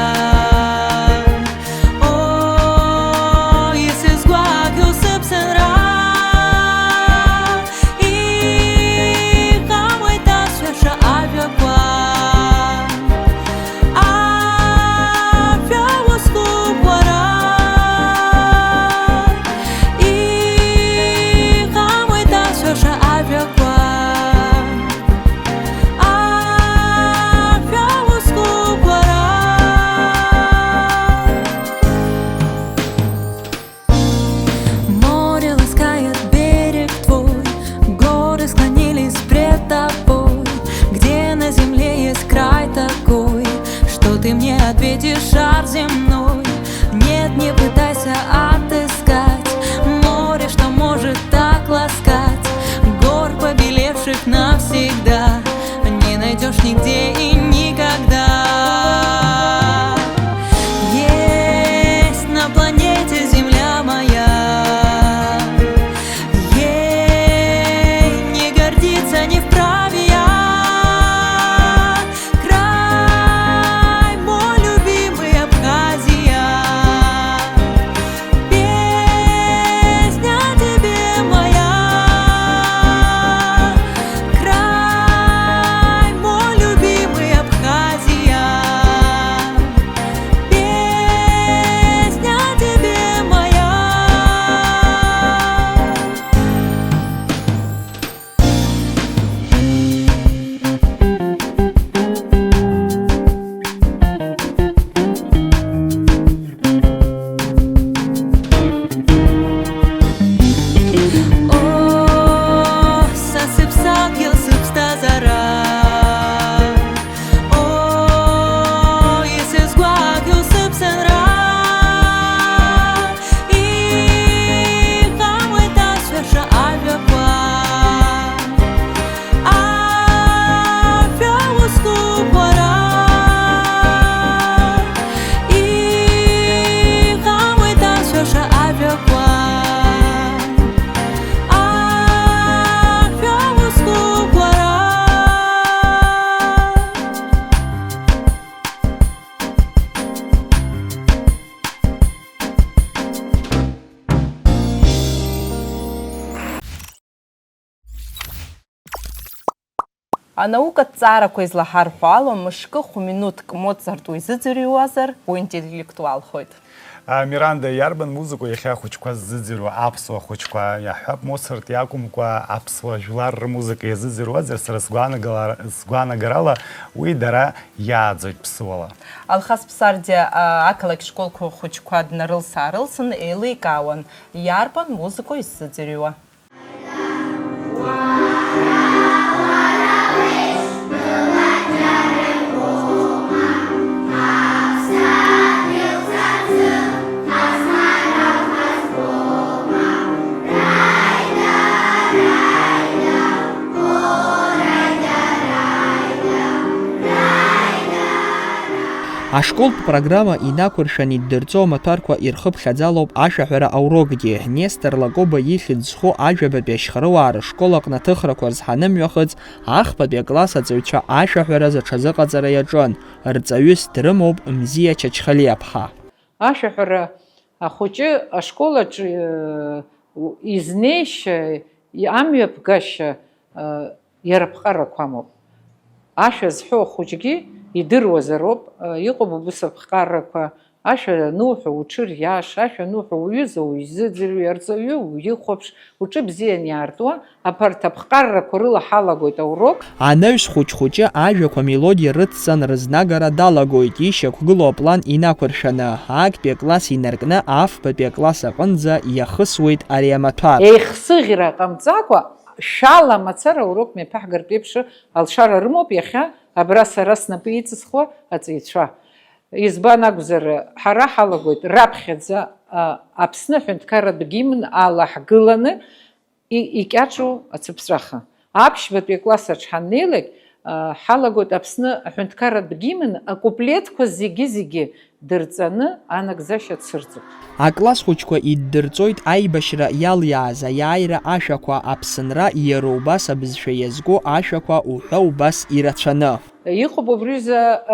О, исызгәаӷьу сыԥсынра. Иҟамлеит асҳәаша ажәақәа. Ашәа узкуп уара. Иҟамлеит асҳәаша ажәақәа. Ашәа узкуп уара. Море ласкает берег твой, горы склонились пред тобой. Где на земле есть край такой, что ты мне ответишь, шар земной? Нет, не пытайся отыскать море, что может так ласкать, гор, побелевших навсегда, не найдешь нигде и никогда. Есть на планете Земля моя, ей не гордиться не вправе я. Край мой любимый, Абхазия. Песня тебе моя, край мой любимый, Абхазия. Песня тебе моя. О, са сыԥсадгьыл, сыԥсҭазаара. О, исызгәаӷьу сыԥсынра. Иҟамлеит асҳәаша ажәақәа. Ашәа узкуп уара. Иҟамлеит асҳәаша ажәақәа. Ашәа узкуп уара. Анаукатә ҵаарақәа излаҳарҳәо ала, мышкы хә-минуҭк Моцарт уизыӡырҩуазар, уинтеллектуалхоит. А, Миранда, иарбан музыкоу иахьа ахәыҷқәа ззыӡырҩуа, аԥсуа хәыҷқәа? Иаҳҳәап, Моцарт иакәымкәа, аԥсуа жәлар рмузыка иазыӡырҩуазар, сара сгәаанагала-, сгәаанагарала, уи дара иааӡоит ԥсуала. Алхас Ԥсардиа, а, ақалақь школқәа хәыҷқәа днарылс-аарылсын еиликаауан, иарбан музыкоу исзыӡырҩуа. Ашколтә программа инақәыршәаны иддырҵо амаҭәарқәа ирхыԥхьаӡалоуп ашәаҳәара аурокгьы. Нестор Лакоба ихьӡ зху ажәабатәи ашьхаруаа рышкол аҟны аҭыхрақәа рзҳаны мҩахыҵ, ахԥатәи акласс аҵаҩцәа ашәаҳәараз аҽазыҟаҵара иаҿын. Рҵаҩыс дрымоуп Мзиа Чачхалиаԥҳа. Ашәаҳәара ахәыҷы ашкол аҿы, э, изнеишьа, амҩаԥгашьа, э, иара аԥҟарақәа амоуп. Ашәа зҳәо ахәыҷгьы идыруазароуп, э, иҟоуп убыс аԥҟарақәа, ашәа ануҳәо уҽыриаш, ашәа ануҳәо уҩыза уизыӡырҩ, арҵаҩы уихәаԥш, уҿы бзианы иаартуа, абарҭ аԥҟарақәа рыла ҳалагоит аурок. Анаҩс хәыҷ-хәыҷы ажәақәа мелодиа рыцҵан рызнагара далагоит, ишьақәгылоу аплан инақәыршәаны, актәи акласс инаркны афбатәи акласс аҟынӡа иахысуеит ари амаҭәар. Еихсыӷьра ҟамҵакәа, шәала мацара аурок мҩаԥаҳгартә еиԥш алшара рымоуп иахьа абра сара снапы иҵысхуа аҵаҩцәа. Избан акәзар, ҳара ҳалагоит раԥхьаӡа, а, Аԥсны аҳәынҭқарратә гимн алаҳгыланы и-, икьаҿу ацыԥҵәаха. Аԥшьбатәи акласс аҿы ҳаннеилак, а, ҳалагоит Аԥсны аҳәынҭқарратә гимн акуплетқәа зегьы-зегьы дырҵаны анагӡашьа цырҵып. Акласс хәыҷқәа иддырҵоит аибашьра иалиааз аиааира ашәақәа, аԥсынра, иара убас абызшәа иазку ашәақәа уҳәа убас ирацәаны. Иҟоуп убри рзы, а,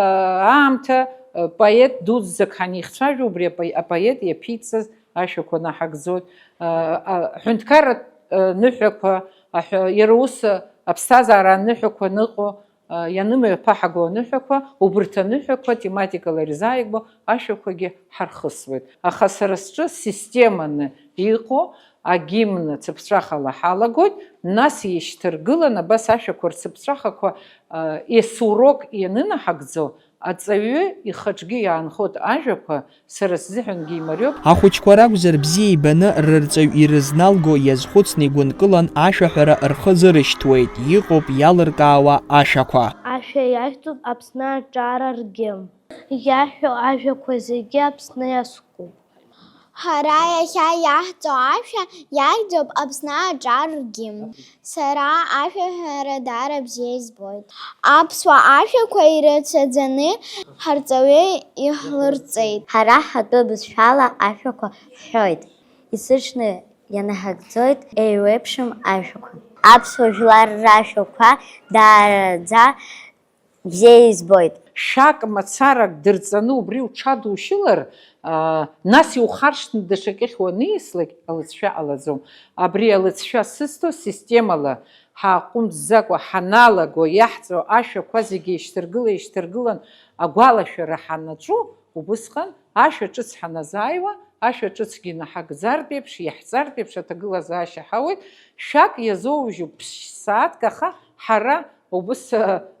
аамҭа, а, поет дуӡӡак ҳанихцәажәо, убри апо-, апоет иаԥиҵаз ашәақәа наҳагӡоит. А, а, аҳәынҭқарратә, а, ныҳәақәа, аҳәа-, иара ус, а, аԥсҭазаара аныҳәақәа аныҟоу, а, ианымҩаԥаҳго аныҳәақәа, убырҭ аныҳәақәа тематикала ирзааигәоу ашәақәагьы ҳархысуеит. Аха сара сҿы системаны иҟоу агимн цыԥҵәахала ҳалагоит, нас ишьҭыргылан абас ашәақәа рцыԥҵәахақәа, а, есурок ианынаҳагӡо, аҵаҩы ихаҿгьы иаанхоит ажәақәа, сара сзыҳәангьы имариоуп. Ахәыҷқәа ракәзар, бзиа ибаны рырҵаҩ ирызналго иазхәыцны игәынкылан ашәаҳәара рхы зырышьҭуеит, иҟоуп иалыркаауа ашәақәа. Ашәа иашәҵоуп Аԥсны аҿар ргьы. Иаҳәо ажәақәа зегьы Аԥсны иаскуп. Ҳара иахьа иаҳҵо ашәа иахьӡуп Аԥсны аҿар ргимн. Сара ашәаҳәара даара бзиа избоит. Аԥсуа ашәақәа ирацәаӡаны ҳарҵаҩы иҳлырҵеит. Ҳара ҳтәы бызшәала ашәақәа ҳҳәоит, есыҽны ианаҳагӡоит еиуеиԥшым ажәақәа. Аԥсуа жәлар рашәақәа даараӡа бзиа избоит. Шәак мацарак дырҵаны убри уҽадушьылар, аа, нас иухаршҭны даҽакьыхь уаниаслак, алыҵшәа ҟалаӡом. Абри алыҵшәа сызҭо системала ҳааҟәымҵӡакәа ҳаналаго, иаҳҵо ашәақәа зегьы еишьҭаргыла-еишьҭаргылан агәалашәара ҳанаҿу, убысҟан ашәа ҿыц ҳаназааиуа, ашәа ҿыцгьы наҳагӡартә еиԥш, иаҳҵартә еиԥш аҭагылазаашьа ҳауеит, шәак иазоужьуп ԥшь-сааҭк, аха ҳара Убыс,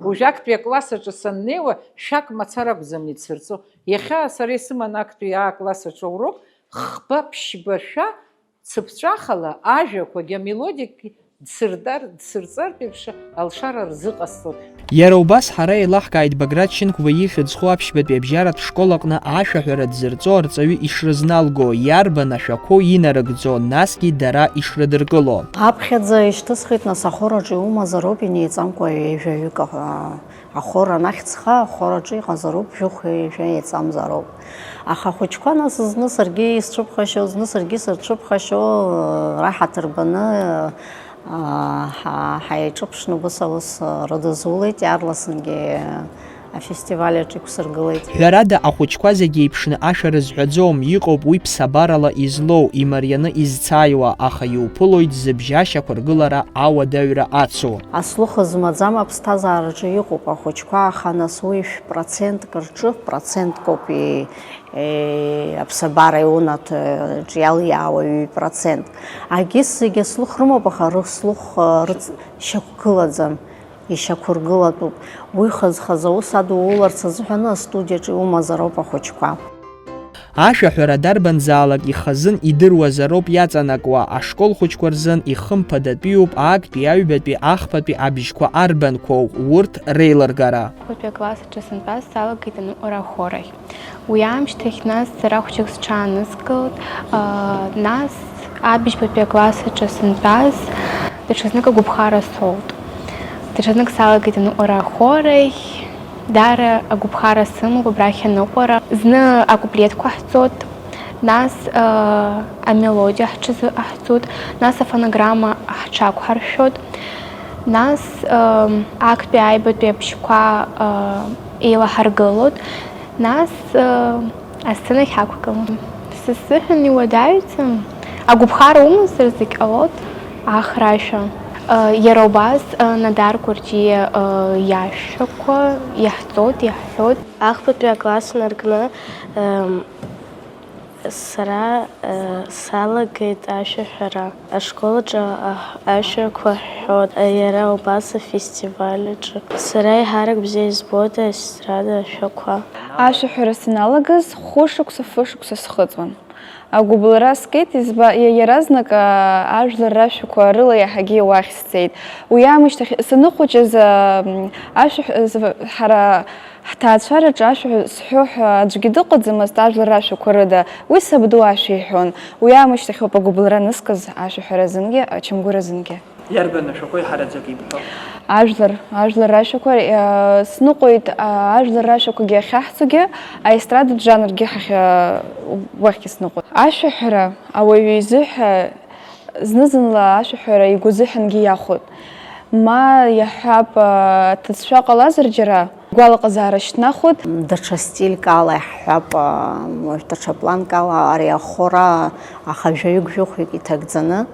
уажә актәи акласс аҿы саннеиуа, шәак мацара акәӡам ицырҵо. Иахьа сара исыман актәи А-класс аҿы аурок, хԥа-ԥшьба шәа цыԥҵәахала ажәақәагьы амелодиакгьы дсыртар, дсырҵартә еиԥш алшара рзыҟасҵоит. Иара убас ҳара еилаҳкааит Баграт Шьынқәба ихьӡ зху аԥшьбатәи абжьаратә школ аҟны ашәаҳәара дзырҵо арҵаҩы ишрызналго, иарбан ашәақәоу инарыгӡо, насгьы дара ишрыдыркыло. Аԥхьаӡа ишьҭысхит, нас, ахор аҿы иумазароуп инеиҵамкәа ҩажәаҩык, а, ахор анахьӡха, ахор аҿы иҟазароуп жәохә ҩажәа еиҵамзароуп. Аха ахәыҷқәа, нас, зны саргьы исцәыԥхашьо, зны саргьы сырцәыԥхашьо, раҳаҭыр баны, а, ҳа-, ҳаиҿыԥшны убыс аус рыдызулеит, иаарласынгьы афестиваль аҿы иқәсыргылеит. Ҳәарада, ахәыҷқәа зегьы еиԥшны ашәа рызҳәаӡом, иҟоуп уи ԥсабарала излоу, имарианы изцааиуа, аха иуԥылоит зыбжьа шьақәыргылара ауадаҩра ацу. Аслух змаӡам аԥсҭазаараҿы иҟоуп ахәыҷқәа, аха нас уи шә-процентк рҿы, проценткоуп и-, е, аԥсабара иунаҭо, е, ҿиал иаауа ҩ-процентк. Агьыс зегьы аслух рымоуп, аха рыслух, е, рыц-, шьақәгылаӡам. Ишьақәыргылатәуп. Уи хаз-хаз аус адуларц азыҳәан астудиаҿы иумазароуп ахәыҷқәа. Ашәаҳәара дарбанзаалак ихазын идыруазароуп иаҵанакуа, ашкол хәыҷқәа рзын ихымԥадатәиуп актәи, аҩбатәи, ахԥатәи абжьқәа арбанқәоу, урҭ реилыргара. Ахәыҷтәи акласс аҿы сынтәаз салагеит аныҟәара ахорахь. Уи аамышьҭахь нас сара хәҷык сҽааныскылт, аа, нас абыжьбатәи акласс аҿы сынтәаз, даҽазнык агәыԥхара соут. Даҽазнык салагеит аныҟәара ахорахь, Даара агәыԥхара сымоуп абрахь аныҟәара. Зны акуплетқәа ҳҵоит, нас, э, амелодиа ҳҽазыҟаҳҵоит, нас афонограмма ҳҽақәҳаршәоит, нас, э, актәи аҩбатәи абжьқәа, э, еилаҳаргылоит, нас, э, асценахь ҳақәгылон. Са сзыҳәан иуадаҩӡам, агәыԥхара умазар зегь ҟалоит, ахрашәа. Э, иара убас, э, Надар Кәарҷиа, э, иашәақәа иаҳҵоит, иаҳҳәоит. Ахԥатәи акласс наркны, эм, сара, э, салагеит ашәаҳәара. Ашкол аҿы, а, ашәақәа ҳҳәон, иара убас афестиваль аҿы. Сара еиҳарак бзиа избоит аестрада ашәақәа. Ашәаҳәара саналагаз, хәышықәса, фышықәса схыҵуан. Агәыбылра скит, изба-, иа-, иаразнак, аа, ажәлар рашәақәа рыла иаҳагьы уахь сцеит. Уи аамышьҭахь, саныхәыҷыз, аа, м, ашәаҳә-, зв-, ҳара ҳҭаацәараҿы ашәаҳәа зҳәо ҳәа аӡәгьы дыҟаӡамызт, ажәлар рашәақәа рыда. Уи сабду ашәа иҳәон. Уи аамышьҭахь ауп агәыбылра анысгаз ашәаҳәара азынгьы, ачамгәыр азынгьы. Иарбан ашәақәоу иҳараӡак ибҳәо? Ажәлар, ажәлар рашәақәа, э, сныҟәеит, а, ажәлар рашәақәагьы ахьаҳҵогьы, аестрадатә жанргьы ҳахь, э, уахьгьы сныҟәоит. Ашәаҳәара ауаҩы изыҳәа зны-зынла ашәаҳәара игәазыҳәангьы иахәоит. Ма иаҳҳәап, а, аҭыӡшәа ҟалазар џьара, гәалаҟазаара шьҭнахуеит. Даҽа стильк ала иаҳҳәап, а, уажә даҽа планк ала ари ахора аха жәаҩык-жәохәҩык иҭагӡаны,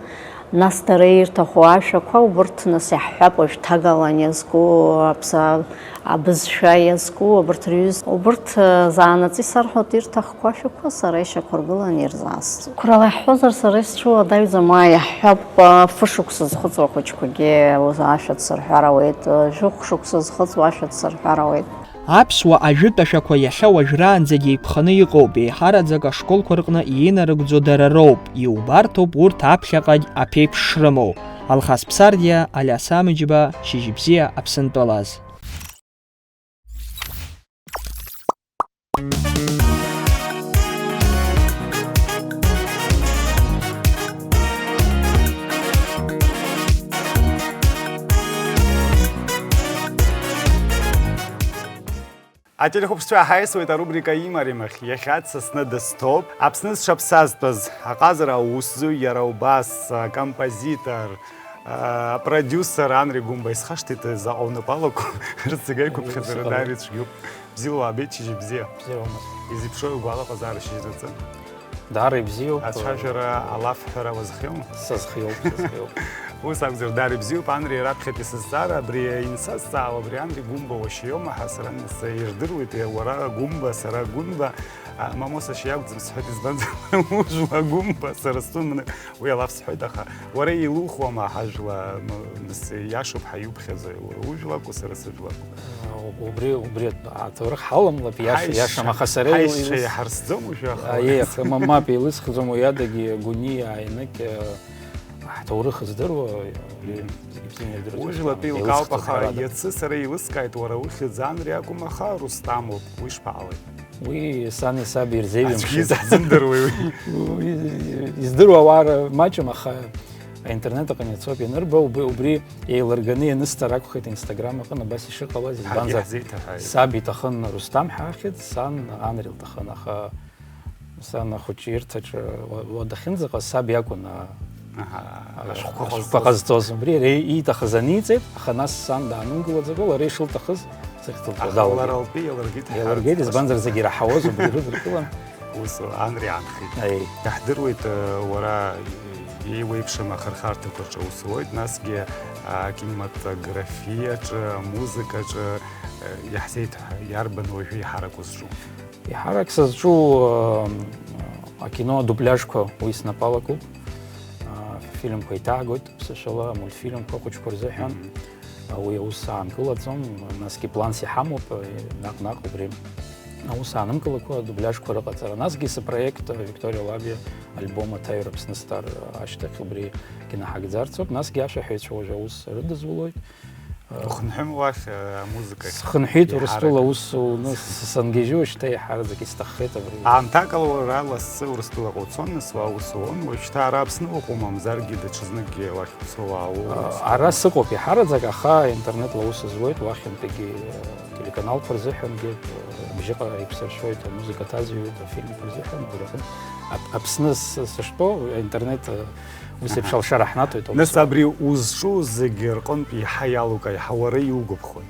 нас дара ирҭаху ашәақәа, убырҭ нас иаҳҳәап, уажә ҭагалан иазку, аԥса-, абызшәа иазку, абырҭ рҩызцәа, убырҭ, э, заанаҵ исарҳәоит ирҭахқәоу ашәақәа, сара ишьақәыргыланы ирзаасҵоит. Қәрала иаҳҳәозар, сара исцәуадаҩӡам, уа иаҳҳәап, э, фышықәса зхыҵуа ахәыҷқәагьы ашәа дсырҳәар ауеит, э, жәохә шықәса зхыҵуа ашәа дсырҳәар ауеит. Аԥсуа ажәытә ашәақәа иахьа уажәраанӡагьы еиқәханы иҟоуп, еиҳараӡак ашколқәа рҟны иинарыгӡо дара роуп, иубарҭоуп урҭ аԥхьаҟагь аԥеиԥш шрымоу. Алхас Ԥсардиа, Алиас Амыџьба, Шьыжьбзиа Аԥсынтәылаз. Ателехәаԥшцәа, ҳаиасуеит арубрика Имаримахь. Иахьа дсасны дысҭоуп. Аԥсны зҽаԥсазтәыз аҟазара аусзуҩ, иара убас акомпозитор, апродиусер Анри Гәымба. Исхашҭит заҟа унапы алаку, рыццакы аиқәыԥхьаӡара даара ицәгьоуп. Бзиала уаабеит, шьыжьбзиа. Бзиа уаамҭа. Изеиԥшроу игәалаҟазаара шьыжьраҵы? Даара ибзиоуп. Ацәажәара алафҳәара уазхиоума? Сазхиоуп, сазхиоуп. Ус акәзар, даара ибзиоуп, Анри, раԥхьатәи сызҵаара, абри инсазҵаауа, абри Анри Гәымба уашьа иоума ҳәа сара нас ирдыруеит, уара Гәымба, сара Гәынба, а, Мамоса шьа иакәӡам сҳәеит, избанзар, ужәла Гәымба, сара стәы мны, уи алаф сҳәоит, аха уара илухуама ҳажәла, м-, нас иашоуп ҳәа иуԥхьаӡои, уара ужәлакәу, сара сыжәлакәу? Убри, убри аҭоурых ҳаламлап, иаша, ҳаишьцәа, иашам, аха сара ҳаишьцәа илыз-, иҳарсӡом уажәы, аха аиеи, аха ма-, мап еилысхӡом, уи адагьы Гәыниа Аиныкь, э, ҳҭоурых здыруа, уи Мгм. зегьы бзианы идыруеит. Ужәлатәи еилыскаауп, еилысхӡом аха ҳәарада. Иацы сара еилыскааит, уара ухьӡ Анри акәым, аха Рустамоуп, уи шԥаҟалеи? Уи сани саби ирзеиҩымшеит. Аӡәгьы изаҳзымдыруеи уи? Уи издыруа ауаа р-, маҷым, аха аинтернет аҟны ицоит, ианырба, убри, убри еилырганы ианысҵар акәхеит Инстаграм аҟны, абас ишыҟалаз, ҳаргьы избанзар, ҳзеиҭаҳәааит. Саб иҭахын Рустам ҳәа ахьӡ, сан Анри лҭахын, аха сан ахәыҷы ирҭаҿы уа-, уа дахьынӡаҟаз саб иакәын, а, Аҳа, а, ашәҟәқәа ашәҟәқәа ҟазҵоз. Ҟазҵоз. Убри иара ииҭахыз аниҵеит, аха нас сан даанымгылаӡакәа, лара ишылҭахыз сыхьӡылҭо Аха далагеит. Лара лтәы иалыргеит, Иалыргеит, ҳәа избанзар, зегьы ираҳауаз убри рыдыркылан. Ус Анри аанхеит. Аиеи. Иаҳдыруеит, э, уара иеиуеиԥшым ахырхарҭақәа рҿы аус руоит, насгьы акинематографиаҿы, амузыкаҿы, э, иаҳзеиҭаҳәа, иарбан уажәы еиҳарак узҿу? Еиҳарак сызҿу, э, акино адубляжқәа уи снапы алакуп. Э, фильмқәа еиҭаагоит, ԥсышәала, амультфильмқәа ахәыҷқәа рзыҳәан. Мгм. Уи аус аанкылаӡом, насгьы планс иҳамоуп, наҟ-наҟ убри аус аанымгылакәа адубляжқәа рыҟаҵара. Насгьы сыпроект Викториа Лабиа альбом аҭаҩра Аԥсны Стар ашьҭахь убри кинаҳагӡарцоуп. Насгьы ашәаҳәаҩцәа уажәы аус рыдызулоит. Ухынҳәыма уахь, э, амузыкахь? Схынҳәит, еиҳарак. Урыстәыла аус уны с-, сангьежьуа шьҭа еиҳараӡак исҭаххеит абри. Аамҭакала уара лассы Урыстәылаҟа уцон, нас уа ус уон, уажәшьҭа ара Аԥсны уҟоума, мамзаргьы даҽазныкгьы уахь уцо уаауоу? А, ара сыҟоуп еиҳараӡак, аха интернетла аус зуеит, уахьынтәигьы, э, телеканалқәа рзыҳәангьы, э, абжьыҟара еиқәсыршәоит, амузыка ҭазҩуеит, афильмқәа рзыҳәан, убри аҟынтә Ап-, Аԥсны с-, сыштәоу, интернет, э, Ус еиԥш Аҳа. Алшара ҳнаҭоит аус. Нас абри узҿу зегь рҟынтә еиҳа иалукаа, еиҳа уара иугәаԥхои?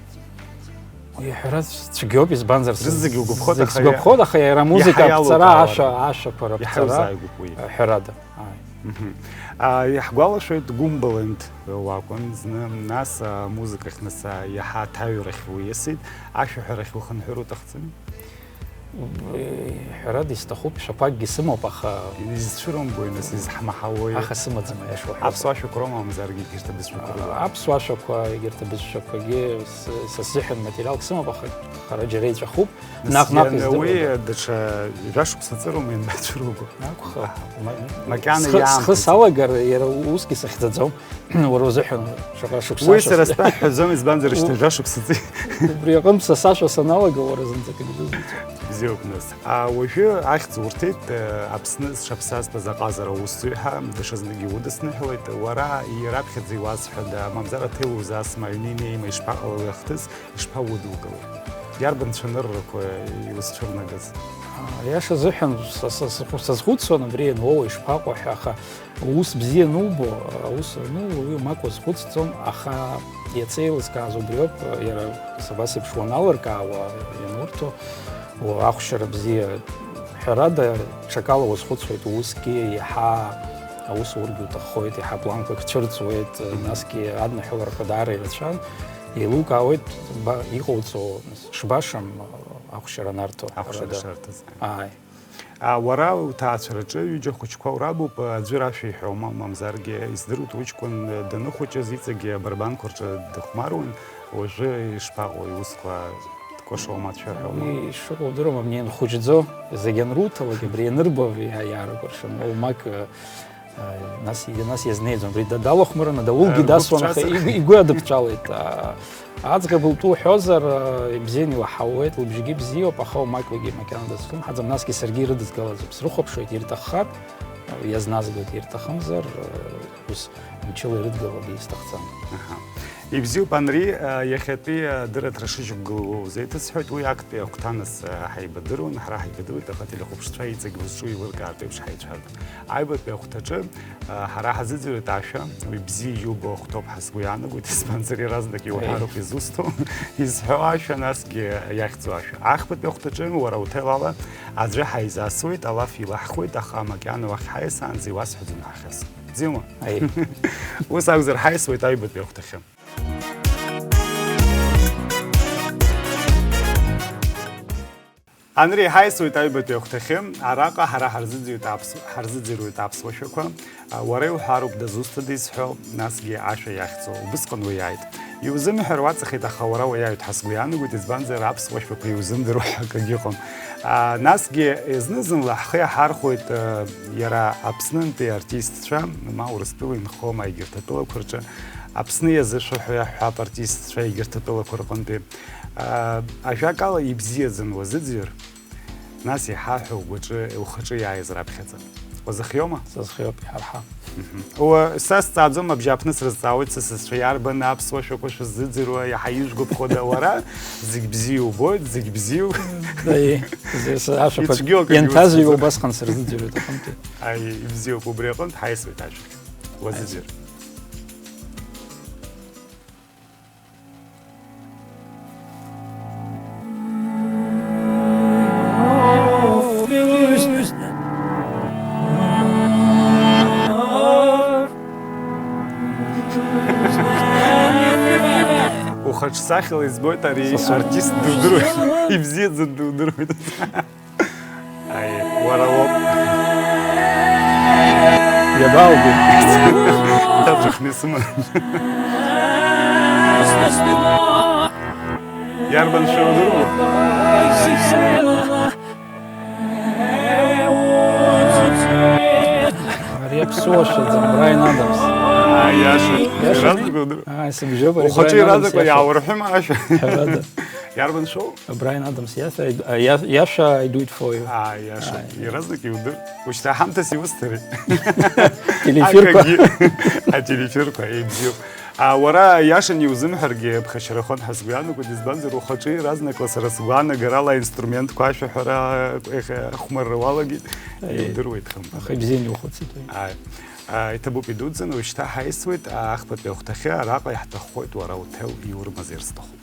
Иҳәараз цәгьоуп, избанзар, Рызегь угәаԥхоит, зегь аха сгәаԥхоит, иа-, аха иара амузыка иаҳа аԥҵара, иалукаауа ашәа, ара. Ашәақәа Иаҳа раԥҵара, иузааигәоуп уи. Ҳәарада. Ааи. Мгм. А, иаҳгәалашәоит, Гәымбалант уакәын зны, нас, а, амузыкахь, нас, а, иаҳа аҭаҩрахь уиасит, ашәаҳәарахь ухынҳәыр уҭахӡами? Ҳәарада, исҭахуп, шәақәакгьы сымоуп, аха Изцәырымгои, нас, изҳмаҳауеи? Аха сымаӡам, аиаша уҳәозар. Аԥсуа шәақәа роума, мамзаргьы егьырҭ абызшәақәа рыла? Аԥсуа шәақәа, егьырҭ абызшәақәагьы с-, са сзыҳәан материалк сымоуп, аха хара џьара иҵәахуп. Нас Наҟ-наҟ иан-, уи издыруада? Даҽа жәашықәса ҵырума ианбацәыруго? Акәха, Аҳа. ма-, Макьана схы, схы иаамҭаӡеит. Салагар, иара усгьы сыхьӡаӡом. Уара узыҳәан шаҟа шықәса Уи сара сашьҭа- стәы ҳҳәаӡом, избанзар, шьҭа жәа шықәсаӡеит. Убри аҟынтә са сашәа саналага, уара зынӡак акгьы узуӡом. Бзиоуп, нас. А, уажәы ахьӡ урҭеит, э, Аԥсны зҽаԥсазтәыз аҟазара аусзуҩ ҳәа, даҽазныкгьы удысныҳәалоит. Уара раԥхьаӡа иуазҳәада, мамзар аҭел узасма, аҩны инеима, ишԥаҟалеи уи ахҭыс, ишԥаудукылеи? Иарбан цәаныррақәа иузцәырнагаз? А, аиаша азыҳәан, са, са, схәы-, сазхәыцуан абри иануоуа ишԥаҟоу ҳәа, аха Ус бзиа анубо, аус ану, уаҩы мак уазхәыцӡом, аха иацы еилыскааз убриоуп, иара абас еиԥш уаналыркаауа, ианурҭо, уа-, ахәшьара бзиа. Ҳәарада, ҽакала уазхәыцуеит, усгьы иаҳа аус аургьы уҭаххоит, иаҳа планқәак цәырҵуеит, Мгм. Насгьы адныҳәаларақәа даара ирацәан, еилукаауеит, ба-, иҟауҵо шбашам, ахәшьара анарҭо, Ахәшьара ҳәарада. Шарҭаз. Ааи. А, уара уҭаацәараҿы ҩыџьа хәыҷқәа урабуп, аӡәыр ашәа иҳәома, мамзаргьы, издыруеит, уҷкәын даныхәыҷыз иҵегьы абарбанқәа рҿы дыхәмаруан, уажәы ишԥаҟоу, иусқәа дкәашома, дшәаҳәома? Уи шыҟоу удыруама, абни ианхәыҷӡо, зегь анруҭалак, абри ианырбо, иа-, иаарыкәыршан, уамак, э, э, нас, нас иазнеиӡом, абри да-, далахәмарны, даулгьы Э, дасуан, аха ргәыԥҵәаса. Игәы, игәы адыԥҵәалеит. А, Аӡӷаб лтәы уҳәозар, ибзианы илаҳауеит, лыбжьгьы бзиоуп, аха умакьлагьы макьана дазхымҳаӡам, насгьы саргьы ирыдызгалаӡом, срыхәаԥшуеит, ирҭаххар, иазназгоит, ирҭахымзар, ус мчыла ирыдгылогьы исҭахӡам. Аҳа. Ибзиоуп, Анри, иахьатәи адырраҭара шыжьақәгылоу узеиҭасҳәоит, уи актәи ахәҭанас ҳаибадыруан, ҳара ҳаибадыруеит, аха ателехәаԥшцәа иҵегь узҿу еилыркаартә еиԥш ҳаицәажәон. Аҩбатәи ахәҭаҿы, а, ҳара ҳазыӡырҩуеит ашәа, уи бзиа иубо ахәҭоуп ҳәа сгәы иаанагоит, избанзар, иаразнак иуҳәароуп изусҭоу, изҳәо ашәа, насгьы иахьӡу ашәа. Ахԥатәи ахәҭаҿы, уара уҭел ала, аӡәы ҳаизасуеит, алаф илаҳхуеит, аха макьана уахь ҳаиасаанӡа иуасҳәаӡом ҳахьыз. Бзиоума? Аиеи. Ус акәзар, ҳаиасуеит аҩбатәи ахәҭахьы. Анри, ҳаисуеит аҩбатәи ахәҭахьы. Араҟа ҳара ҳарзыӡырҩуеит аԥс-, ҳарзыӡырҩуеит аԥсуа шәақәа. А, уара иуҳәароуп дызусҭада изҳәо, насгьы ашәа иахьӡу. Убысҟан уи иааит. Иузымҳәар уаҵахеит, аха уара уиааиуеит ҳәа сгәы иаанагоит, избанзар, аԥсуа шәақәа иузымдыруа ҳәа акгьы ыҟам. А, насгьы зны-зынла ҳхы иаҳархәоит, а, иара Аԥснынтәи артистцәа, ма Урыстәыла инхома, егьырҭ атәылақәа рҿы, Аԥсны иазышәа ҳәа иаҳҳәап, артистцәа егьырҭ атәылақәа рҟынтәи. Аа, ажәакала, ибзиаӡаны уазыӡырҩыр, нас иҳаҳәа угәаҿы, ухаҿы иааиз раԥхьаӡа. Уазыхиоума? Сазхиоуп, иҳарҳа. Мгм. Уа, са сҵааӡом, абжьааԥны срызҵаауеит, сысасцәа, иарбан аԥсуа шәақәа шәыззыӡырҩуа, иаҳа ижәгәаԥхода уара? Зегь бзиа убоит, зегь бзиоу. Даи, зи-, с-, ашәақәа Ицәгьоук ианҭазҩуа егьуцәыӡыр. Убасҟан сырзыӡырҩуеит аҟынтәи. Аи, ибзиоуп, убри аҟынтә ҳаисуеит ажәахь. Уазыӡырҩыр. Ухаҿсахьала избоит, ари Сасу. Артист дудыруеит. Ибзиаӡаны дудыруеит. Аи, уара уоуп. Иабааугеи? Даҵәахны исыман. Иарбан шәа удыруа? Ари аԥсуа шәаӡам, Брайан Адамс. Аиаша. Иаша. Разнык удыруа. Сыбжьоуп, Ухаҿы Brian Adams иаразнакуа иашәа. Иаурҳәыма ашәа? Ҳәарада. Иарбан шоу? Brian Adams иашәа, I do- а, иа- иашәа I do it for you. Аа, иашан. Ааи. Иаразнак иудыр. Ушьҭа ҳамҭас иусҭари? Телеефирқәа. Акагьы. Ателефирқәа, еибзиоуп. А, уара иашан иузымҳәаргьы ԥхашьарахон ҳәа сгәы иаанагоит, избанзар ухаҿы иаразнакла сара сгәаанагарала аинструментқәа ашәаҳәара, ех, ахәмарра уалагеит, Аиеи. Иудыруеит хымԥада. Аха ибзианы иухәыцит уи. Ааи. А, иҭабуп идуӡӡаны, уажәшьҭа ҳаисуеит, а, ахԥатәи ахәҭахьы, араҟа иаҳҭаххоит уара уҭел иурмазеир сҭахуп.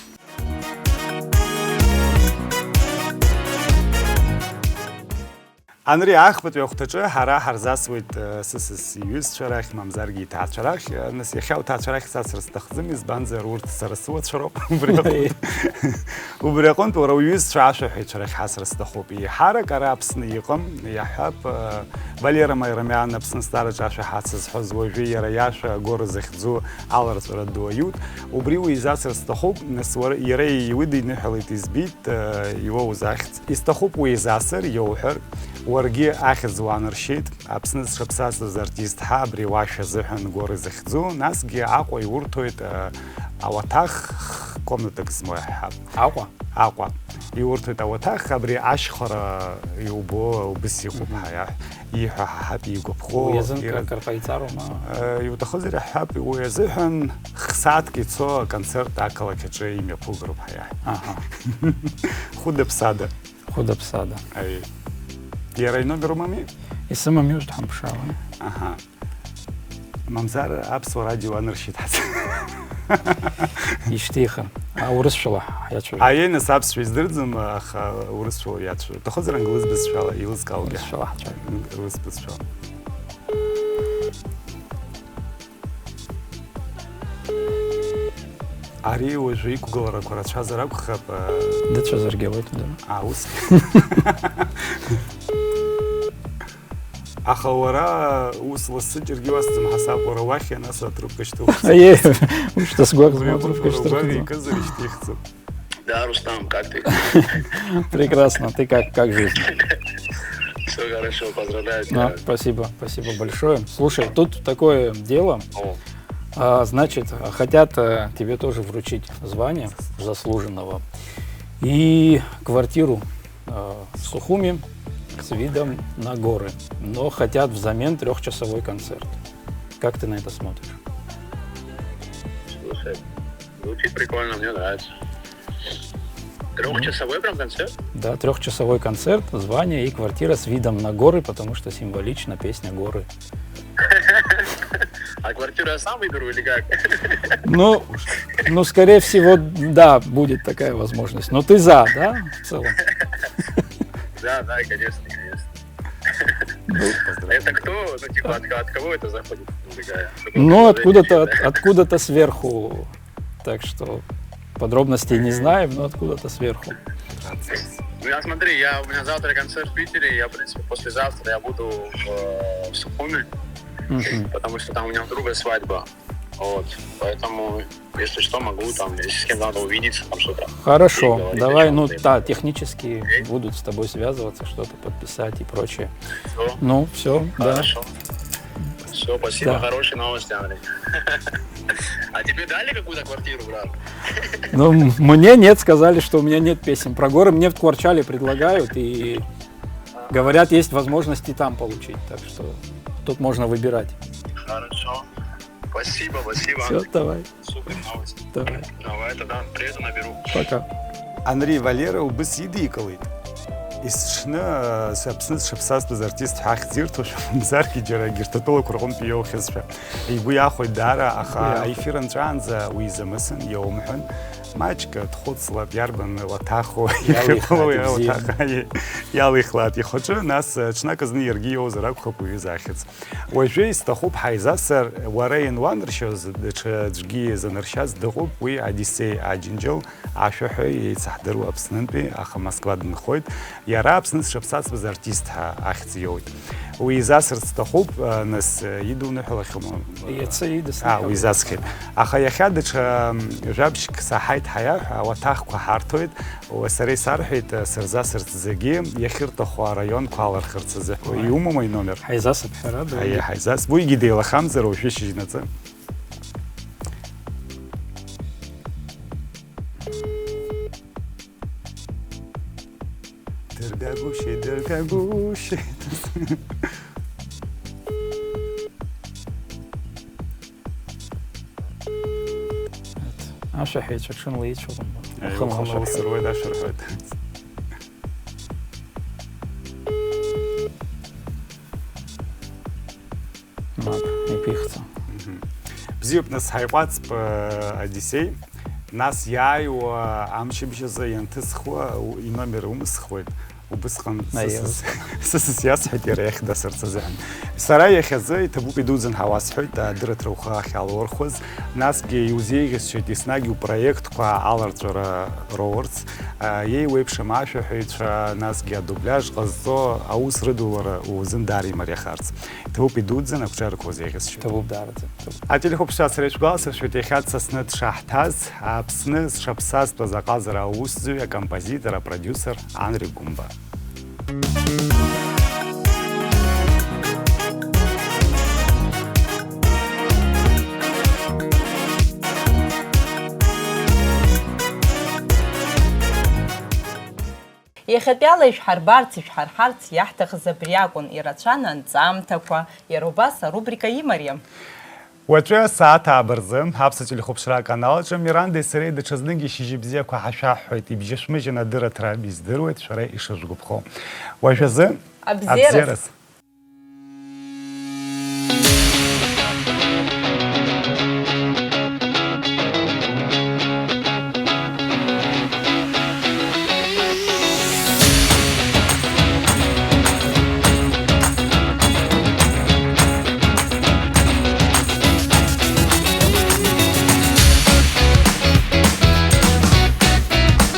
Анри ахԥатәи ахәҭаҿы ҳара ҳарзасуеит, э, сысас иҩызцәа рахь, мамзаргьы иҭаацәа рахь. Э, нас иахьа уҭаацәа рахь сасра сҭахӡам, избанзар урҭ сара сыуацәа роуп. Убри аҟынтә, убри аҟынтә уара уҩызцәа ашәаҳәаҩцәа рахь ҳасра сҭахуп. Еиҳарак ара Аԥсны иҟам, иаҳҳәап, э, Валера Майрамиан Аԥсны азҵаараҿы ашәа ҳацызҳәоз, уажәы иара иашәа Агора захьӡу аларҵәара ду аиут. Убри уизасыр сҭахуп, нас уара, иара иуидиныҳәалеит, избеит, э, иуоуз ахьӡ. Исҭахуп уеизасыр, иоуҳәар, уаргьы ахьӡ уаанаршьеит, Аԥсны зҽаԥсазтәыз артист ҳәа абри уашәа азыҳәан Гора изыхьӡу, насгьы Аҟәа иурҭоит, э, ауаҭах, комнатак змоу иаҳҳәап. Аҟәа? Аҟәа. Иурҭоит ауаҭах, абри ашьхара иубо убыс иҟоуп Мгм. ҳәа иаҳ-, ииҳәо ҳаҳап, игәаԥхо, Уи азын ира-, кыр-, кыр ҟаиҵароума? Э, иуҭахызар иаҳҳәап, уи азыҳәан х-сааҭк ицо аконцерт ақалақь аҿы имҩаԥугароуп ҳәа иаҳ-, Аҳа. Хәыда-ԥсада. Хәыда-ԥсада. Аиеи. Иара иномер умами? Исымами, уажәы дҳамԥшаауан. Аҳа. Мамзар аԥсуа радио анаршьеит ҳац. Ишьҭихын. А, урысшәала ҳиацәажәоит. Аиеи, нас аԥсшәа издырӡом, аха урысшәала иацәажәоит. Уҭахызар англыз бызшәала, еилызкааугьы. Урысшәала ҳцәажәоит. Урыс бызшәала. Ари уажәы иқәгыларақәа рацәазар акәхап, э, Дыцәазаргьы ауеит, да. А, ус. Аха уара ус лассы џьаргьы уасӡом ҳасаб, уара уахь ианасу атрубка шьҭухӡом. Аиеи, ушьҭа сгәаҟ змоу атрубка шьҭырхӡом. Икызар ишьҭихӡом. Да, Рустам, как ты? Прекрасно. Ты как, как жизнь? Всё хорошо, поздравляю тебя. А, спасибо, спасибо большое. Слушай, тут такое дело. О. А, значит, хотят, э, тебе тоже вручить звание заслуженного и квартиру, э, в Сухуми с видом на горы, но хотят взамен трёхчасовой концерт. Как ты на это смотришь? Слушай, звучит прикольно, мне нравится. Трёхчасовой прям концерт? Да, трёхчасовой концерт, звание и квартира с видом на горы, потому что символично, песня «Горы». А квартиру я сам выберу или как? Ну, ну, скорее всего, да, будет такая возможность. Но ты за, да, в целом? Да, да, конечно, конечно. Ну, это кто? Ну, типа, от, от кого это заходит? Такая, такое Ну, предложение, откуда-то, да? от-, откуда-то сверху. Так что подробностей не знаем, но откуда-то сверху. Ну, я смотри, я, у меня завтра концерт в Питере, я, в принципе, послезавтра я буду в, э, в Сухуми, Мгм. потому что там у меня у друга свадьба. Вот, поэтому, если что, могу там, если с кем надо увидеться, там что-то. Хорошо, Переговорить о давай, чём-то. ну, да, технически Окей. будут с тобой связываться, что-то подписать и прочее. Всё. Ну, всё, да. Хорошо. Всё, спасибо, Да. хорошие новости, Андрей. А тебе дали какую-то квартиру, брат? Ну, м-, мне нет, сказали, что у меня нет песен про горы. Мне в Кварчале предлагают, и говорят, есть возможность и там получить. Так что тут можно выбирать. Хорошо. Спасибо, спасибо. Всё, давай. Супер новость. Давай. Давай, тогда приеду, наберу. Пока. Анри Валера убыс идикылеит. Есҽны, э, Аԥсны зҽаԥсазтәыз артист ҳәа ахьӡ ирҭошәа мамзаргьы џьара егьырҭ атәылақәа рҟынтә иоухьазшәа. Игәы иахәоит даара, аха Игәы иахәоит. аефир анҵәаанӡа уи изамысын, иоумҳәан. Маҷк дхәыцлап, иарбан уаҭаху, Иалихлааит иахьыҟало ибзианы. уаҭах, аиеи, иалихлааит ихаҿы, нас, э, ҽнак зны иаргьы иоузар акәхап уи изы ахьӡ. Уажәы исҭахуп ҳаизасыр, уара иануанаршьоз, даҽа аӡәгьы иазанаршьаз дыҟоуп, уи Одиссеи Аџьынџьал, ашәаҳәаҩ, еицаҳдыруа Аԥснынтәи, аха Москва дынхоит. Иара Аԥсны зҽаԥсазтәыз артист ҳәа ахьӡ иоуит. Уи изасырц сҭахуп, а, нас, а, идуныҳәалахьоума? Иацы идысныҳәалеит. А, уи изасхьеит. Аха иахьа даҽа, м, жәабжьк саҳаит ҳәа иаҳәа, ауаҭахқәа ҳарҭоит. Уа, сара исарҳәеит, а, сырзасырц зегьы, иахьырҭаху араионқәа алырхырц азы. Уи Уи. иумоума иномер? Ҳаизасып, ҳәарада, Аиеи, уи. ҳаизас. Уигьы деилахамзар уажәы шьыжьнаҵы. Дыргагәышьеит, дыргагәышьеит. Ашәаҳәаҩцәа ҽынла ицәаҟәымбо. Уахынла уахынла ус ашәаҳәаҩ. Руеит, ашәарҳәоит. Мап, иԥихӡом. Мгм. Бзиоуп, нас, ҳаиҟәаҵп, э, Одиссеи. Нас иааиуа амчыбжь азы ианҭысхуа, у-, иномер умысхуеит. Убысҟан Аиеи. сысыс, сысыс иасҳәеит иара иахь дасырц азыҳәан. Сара иахьазы иҭабуп идуӡӡан ҳәа уасҳәоит, адырраҭара ухы ахьалурхәыз. Насгьы иузеиӷьасшьоит еснагь упроектқәа аларҵәара роурц, а, иеиуеиԥшым ашәаҳәаҩцәа, насгьы адубляж ҟазҵо аус рыдулара узын даара имариахарц. Иҭабуп идуӡӡан, ақәҿиарақәа узеиӷьасшьоит. Иҭабуп даараӡа, иҭабуп. Ателехәаԥшцәа, сара ишәгәаласыршәоит, иахьа Сасны дшаҳҭаз, Аԥсны зҽаԥсазтәыз аҟазара аусзуҩ, акомпозитор, апродиусер Анри Гәымба. Иахьатәиала ишәҳарбарц, ишәҳарҳарц иаҳҭахыз абри акәын, ирацәан анҵамҭақәа, иара убас арубрика имариам. Уаҵәы асааҭ ааба рзы Аԥсуа телехәаԥшра аканалаҿы Мирандеи сареи даҽазныкгьы шьыжьбзиақәа ҳашәаҳҳәоит, ибжьышәмыжьын адырраҭара издыруеит шәара ишышәгәаԥхо. Уажәазы абзиараз. Абзиараз.